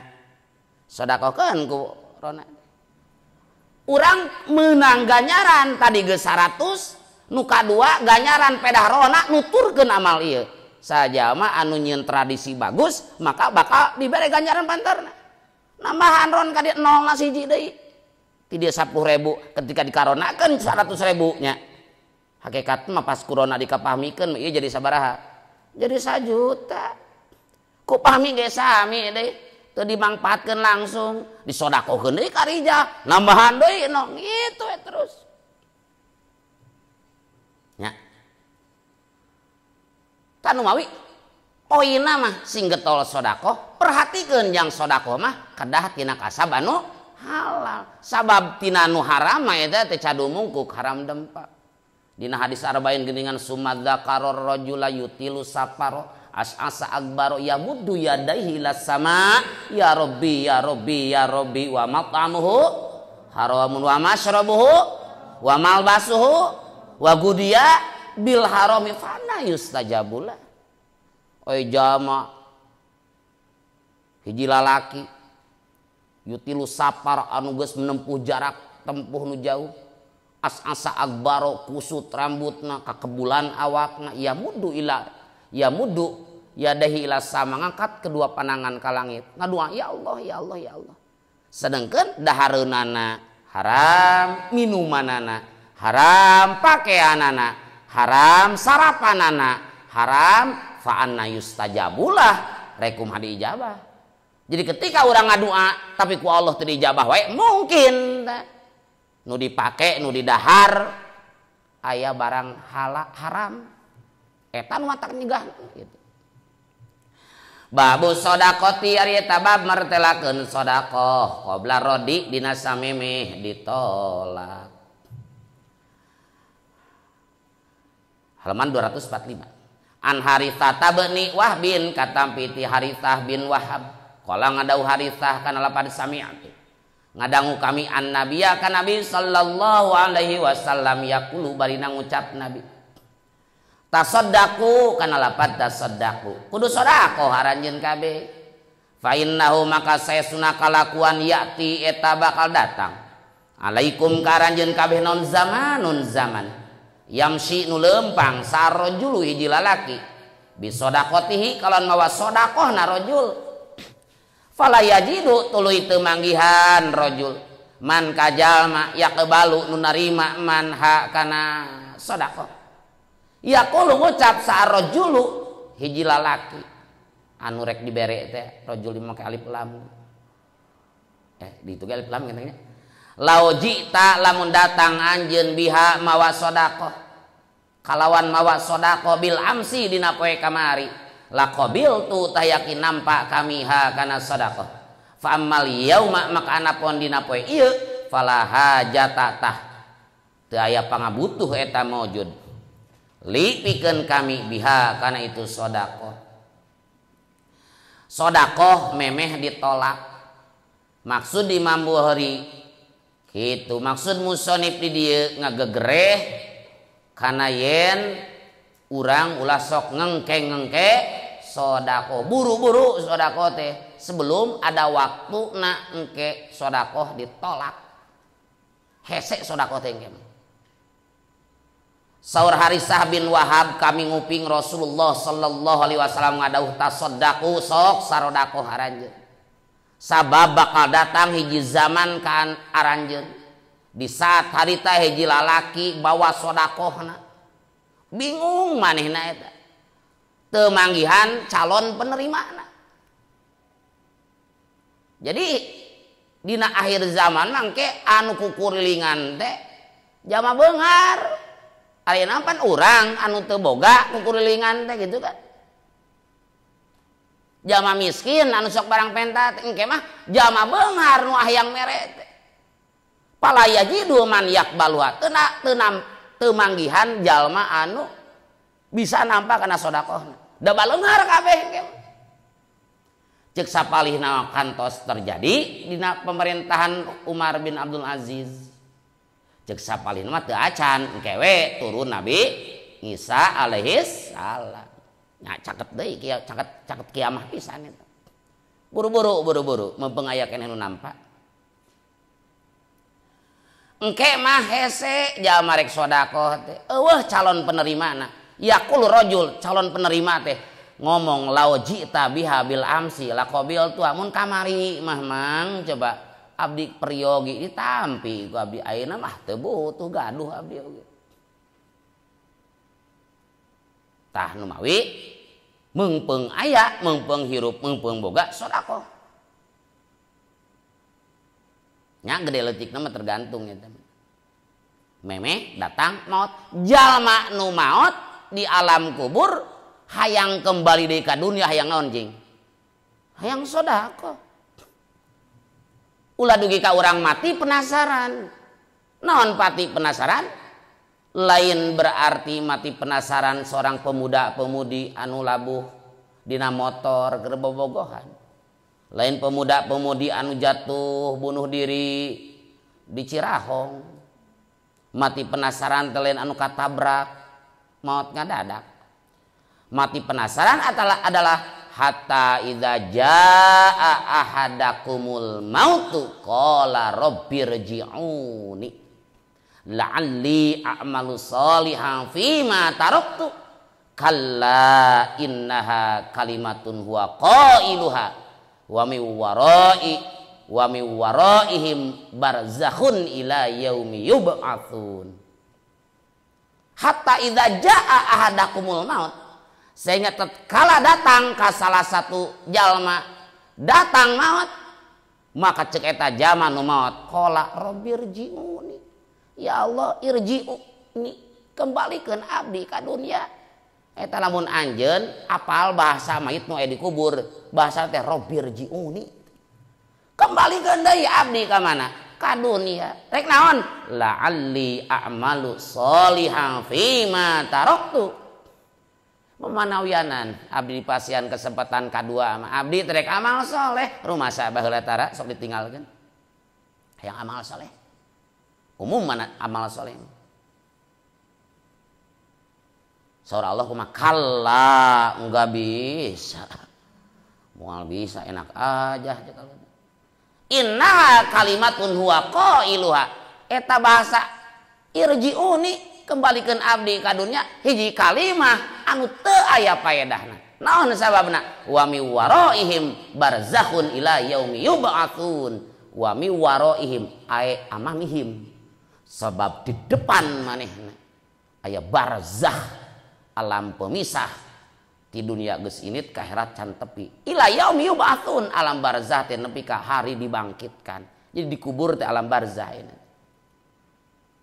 sodakohkeun ku corona. Urang meunang ganjaran tadi geus 100, nu kadua ganjaran pedah rona nuturkeun amal ieu. Sajama anu nyieun tradisi bagus, maka bakal dibere ganjaran pantarna. Nambahan ron ka dieu 0 na 1 deui. Ti dia 10.000 ketika dikaronakeun 100.000 nya. Hakikat mah pas corona dikapahmikeun ieu jadi sabaraha? Jadi 1 juta. Ku pahmi ge sami deui, teu dimangpaatkeun langsung, disodakohkeun deui ka Rija, nambahan deui no gitu we terus. Nya. Tah nu mawi poinna mah sing getol sodakoh, perhatikeun jang sodakoh mah kedah tina kasab anu halal. Sabab tina nu haram mah eta teh cadu mungkuk haram dempa. Dina hadis arba'in geuningan sumadzakara rajula yutilu safaro as'asa akbaro yamuddu yadaihi ila sama ya rabbi ya rabbi ya rabbi wa mat'amuhu haramun wa mashrabuhu wa malbasuhu wa gudiya bil harami fana yustajabula. Oi jama hiji lalaki yutilu safar anu geus menempuh jarak tempuh nu jauh as-asa akbaro kusut rambutna kakebulan awakna ya mudu ila ya mudu yadahi ila sama ngangkat kedua panangan ka langit ngadua ya Allah ya Allah ya Allah. Sedangkan dahareunana haram, minumanana haram, pakaianana haram, sarapanana haram, fa anna yustajabulah rekum hadi ijabah. Jadi ketika orang ngadua tapi ku Allah teu diijabah wae mungkin nu dipake nu didahar aya barang halal haram eta nu matak nyegah gitu. Babu sodaqoti ari eta bab martelakeun sodakoh qabla rodi dina samemeh ditolak. Halaman 245. An Haritsah bin Wahbin katampi ti Haritsah bin Wahab. Qala ngadau Haritsah kana lapad sami'atu. Ngadangu kami an nabiya ka nabi sallallahu alaihi wasallam yaqulu barina ngucap nabi. Tasaddaqu kana lapad tasaddaqu. Kudu sedekah aranjeun kabeh. Fa innahu maka saesuna kalakuan ya'ti eta bakal datang. Alaikum ka aranjeun kabeh non zamanun zaman. Yamsi nu lempang sarojulu hiji lalaki. Bisodaqotihi kalon mawa sodakohna rajul. Fala yajidu tuluy teu manggihan rajul man kajalma yaqbalu nu narima man ha kana sedekah. Yaqulu ngucap sarojulu hiji lalaki anu rek dibere teh rajul make alif lam. Ditu ge alif lam katanya. Lau jita lamun datang anjeun biha mawa sedekah kalawan mawa sedekah bil amsi dina poe kamari. Laqabil tu tayakin nampak kami ha kana sedekah. Fa ammal yauma maka anapun dina poe ieu fala hajata tah teu aya pangabutuh eta maujud. Li pikeun kami biha kana itu sedekah. Sedekah memeh ditolak. Maksud Imam Bukhari kitu maksud musonif di dieu ngagegereh kana yen urang ulah sok ngengke-ngengke sodakoh, buru-buru sodakoh teh sebelum ada waktu na engke sodakoh ditolak. Hese sodakoh teh engke. Saur Harisah bin Wahab kami nguping Rasulullah sallallahu alaihi wasallam ngadauh tasaddaqu sok sarodakoh aranjeun. Sabab bakal datang hiji zaman ka aranjeun. Di saat harita hiji lalaki bawa sodakohna. Bingung manehna eta. Teu manggihan calon penerimana. Jadi dina akhir zaman mangke anu kukurilingan teh jama beunghar. Ayeuna pan urang anu teu boga kukurilingan teh gitu kan. Jama miskin anu sok barang penta teh engke mah jama beunghar nu hayang mere teh. Pala yajidu man yakbaluha teu manggihan jalma anu bisa nampak kana sodakohna. Da baleunghar kabeh engke. Cek sapalihna kantos terjadi dina pemerintahan Umar bin Abdul Aziz. Cek sapalihna mah teu acan engke we turun Nabi Isa alaihis salam. Nya caket deui caket kiamah pisan eta. Buru-buru meupeung aya keneh nu nampak. Engke mah hese jalma rek sodakoh teh eueuh calon penerimana. Yaqul rajul calon penerima teh ngomong lau jita biha bil amsi laqabil tu amun kamari mah mang coba abdi peryogi ditampi ku abdi ayeuna mah teu butuh gaduh abdi oge. Tah nu mawi meungpeung aya meungpeung hirup meungpeung boga sedekah. Nya gede leutikna mah tergantung eta. Memeh datang maot jalma nu maot di alam kubur hayang kembali deui ka dunia hayang naon jing? Hayang sedekah. Ulah dugi ka urang mati penasaran. Naon pati penasaran? Lain berarti mati penasaran seorang pemuda-pemudi anu labuh dina motor keur bobogohan. Lain pemuda-pemudi anu jatuh bunuh diri di Cirahong. Mati penasaran teh lain anu katabrak maot ngadadak. Mati penasaran adalah hatta idza jaa ahadakumul mautu qala rabbirji'uni la'alli a'malu sholihan fima taraktu kalla innaha kalimatun huwa qailuha wa min wara'i wa min waraihim barzakhun ila yaumi yub'atsun. Hatta idza jaa ahadakumul maut, sehingga tatkala datang ka salah satu jalma datang maut, maka cek eta jalma nu maut qala rabbirji'uni, ya Allah irji'uni, kembalikan abdi ka dunia. Eta lamun anjeun apal bahasa mayit nu aya dikubur, bahasa teh rabbirji'uni, kembalikan deui abdi ka mana? Ka dunia. Rek naon? La'alli a'malu sholihan fima taraktu. Memanawianan abdi dipasihan kesempatan kadua mah abdi terek amal soleh rumasa baheula tara sok ditinggalkeun hayang amal soleh. Umum mana amal soleh? Saur Allah kumaha? Kalla, enggak bisa. Moal bisa, enak aja kalau. Inna kalimatun huwa qailuha. Eta bahasa irji'uni, kembalikan abdi ka dunya hiji kalimah anu teu aya paedahna. Naon sababna? Wa mi waraihim barzakhun ila yaumi yub'atsun. Wa mi waraihim ae amamihim. Sebab di depan manehna aya barzakh, alam pemisah di dunia geus init ka akhirat can tepi. Ila yaumi yub'atsun, alam barzakh teh nepi ka hari dibangkitkan. Jadi dikubur teh alam barzakh ini.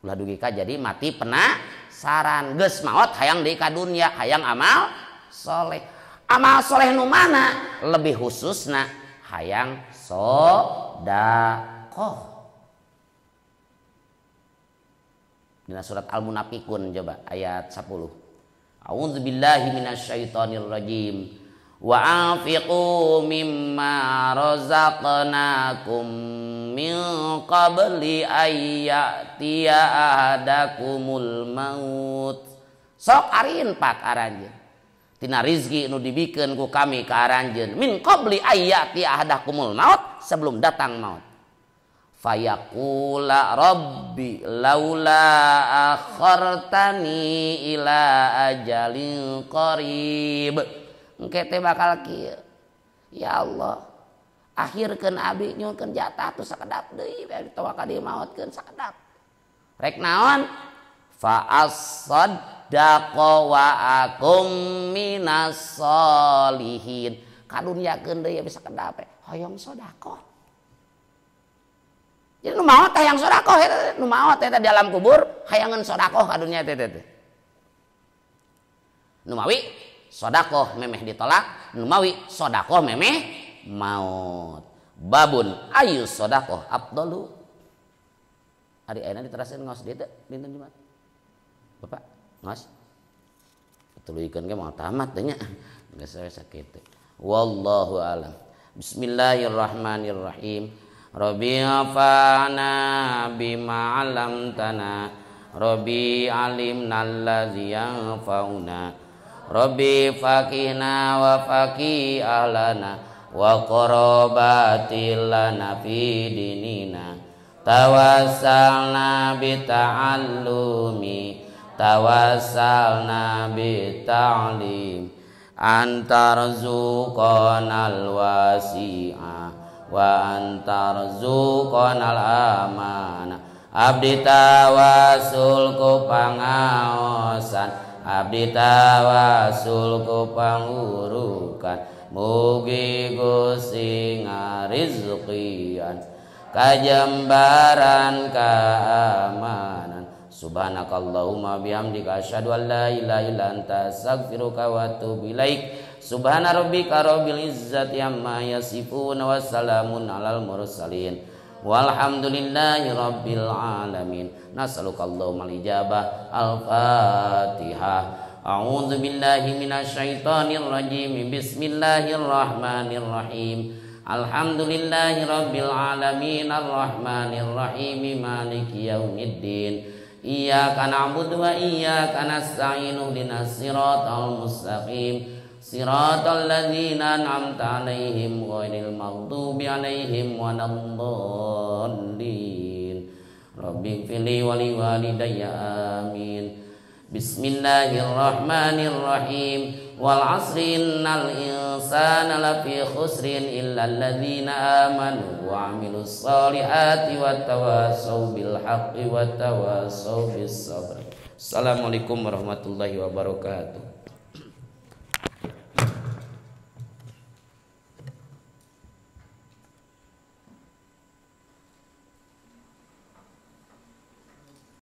Ulah dugi ka jadi mati penasaran, geus maot hayang deui ka dunia, hayang amal soleh. Amal soleh nu mana? Lebih khususna hayang sodakoh. Dina surat Al-Munafiqun coba ayat 10. A'udzubillahi minasyaitonirrajim. Wa anfiqu mimma razaqnakum min qabli ayyatiya ahadakumul maut. Sok arinpak aranjeun tina rizki nu dibikeun ku kami ka aranjeun min qabli ayyati ahadakumul maut, sebelum datang maut. Fayaqula rabbi laula akhartani ila ajalin qarib. Engke teh bakal kieu. Ya Allah, akhirkeun abi nyuhunkeun jatah tuh sakedap deui bari tawa ka dieu maotkeun sakedap. Rek naon? Fa as-saddaqa wa akum minas solihin. Kadunyakeun deui bisa sakedap hoyong sedekah. Jadi nu maot hayang sedekah eta, nu maot eta di alam kubur hayangeun sedekah ka dunya teh teh. Nu mawi sedekah memeh ditolak, nu mawi sedekah memeh maot. Babun ayu sedekah afdalu. Ari ayeuna diteraskeun ngaos dieu teh dinten Jumat. Bapak ngaos. Tuluykeun ge moal tamat teh nya. Geus we sakitu. Wallahu alam. Bismillahirrahmanirrahim. Rabbi afana bima 'allamtana, Rabbi alimna allazi yanfa'una, Rabbi faqihna wa faqih ahlana wa qarabatil lana fi dinina. Tawassalna bi ta'allumi, tawassalna bi ta'lim, antarzuqanal wasi'a wa antarzuqanal amana. Abdi tawasul ku pangaosan, abdi tawasul ku pangurukan, mugi Gusti ngarizkian kajembaran keamanan. Subhanakallahumma bihamdika asyhadu an la ilaha illa anta astaghfiruka wa atubu ilaik. Subhana rabbika rabbil izzati amma yasifun wa salamun alal mursalin. Walhamdulillahi rabbil alamin. Nas'aluka Allahumma al-ijabah. Al-Fatihah. A'udzu billahi minasyaitonir rajim. Bismillahirrahmanirrahim. Alhamdulillahi rabbil alamin arrahmanir rahim maliki yaumiddin. Iyyaka na'budu wa iyyaka nasta'in ihdinas siratal mustaqim siratal ladzina an'amta 'alaihim ghairil maghdubi 'alaihim waladdallin. Rabbighfirli wa liwalidayya amin. Bismillahirrahmanirrahim. Wal 'asri innal insana lafi khusrin illa alladzina amanu wa 'amilus solihati wa tawassaw bil haqqi wa tawassaw bis sabr. Assalamualaikum warahmatullahi wabarakatuh.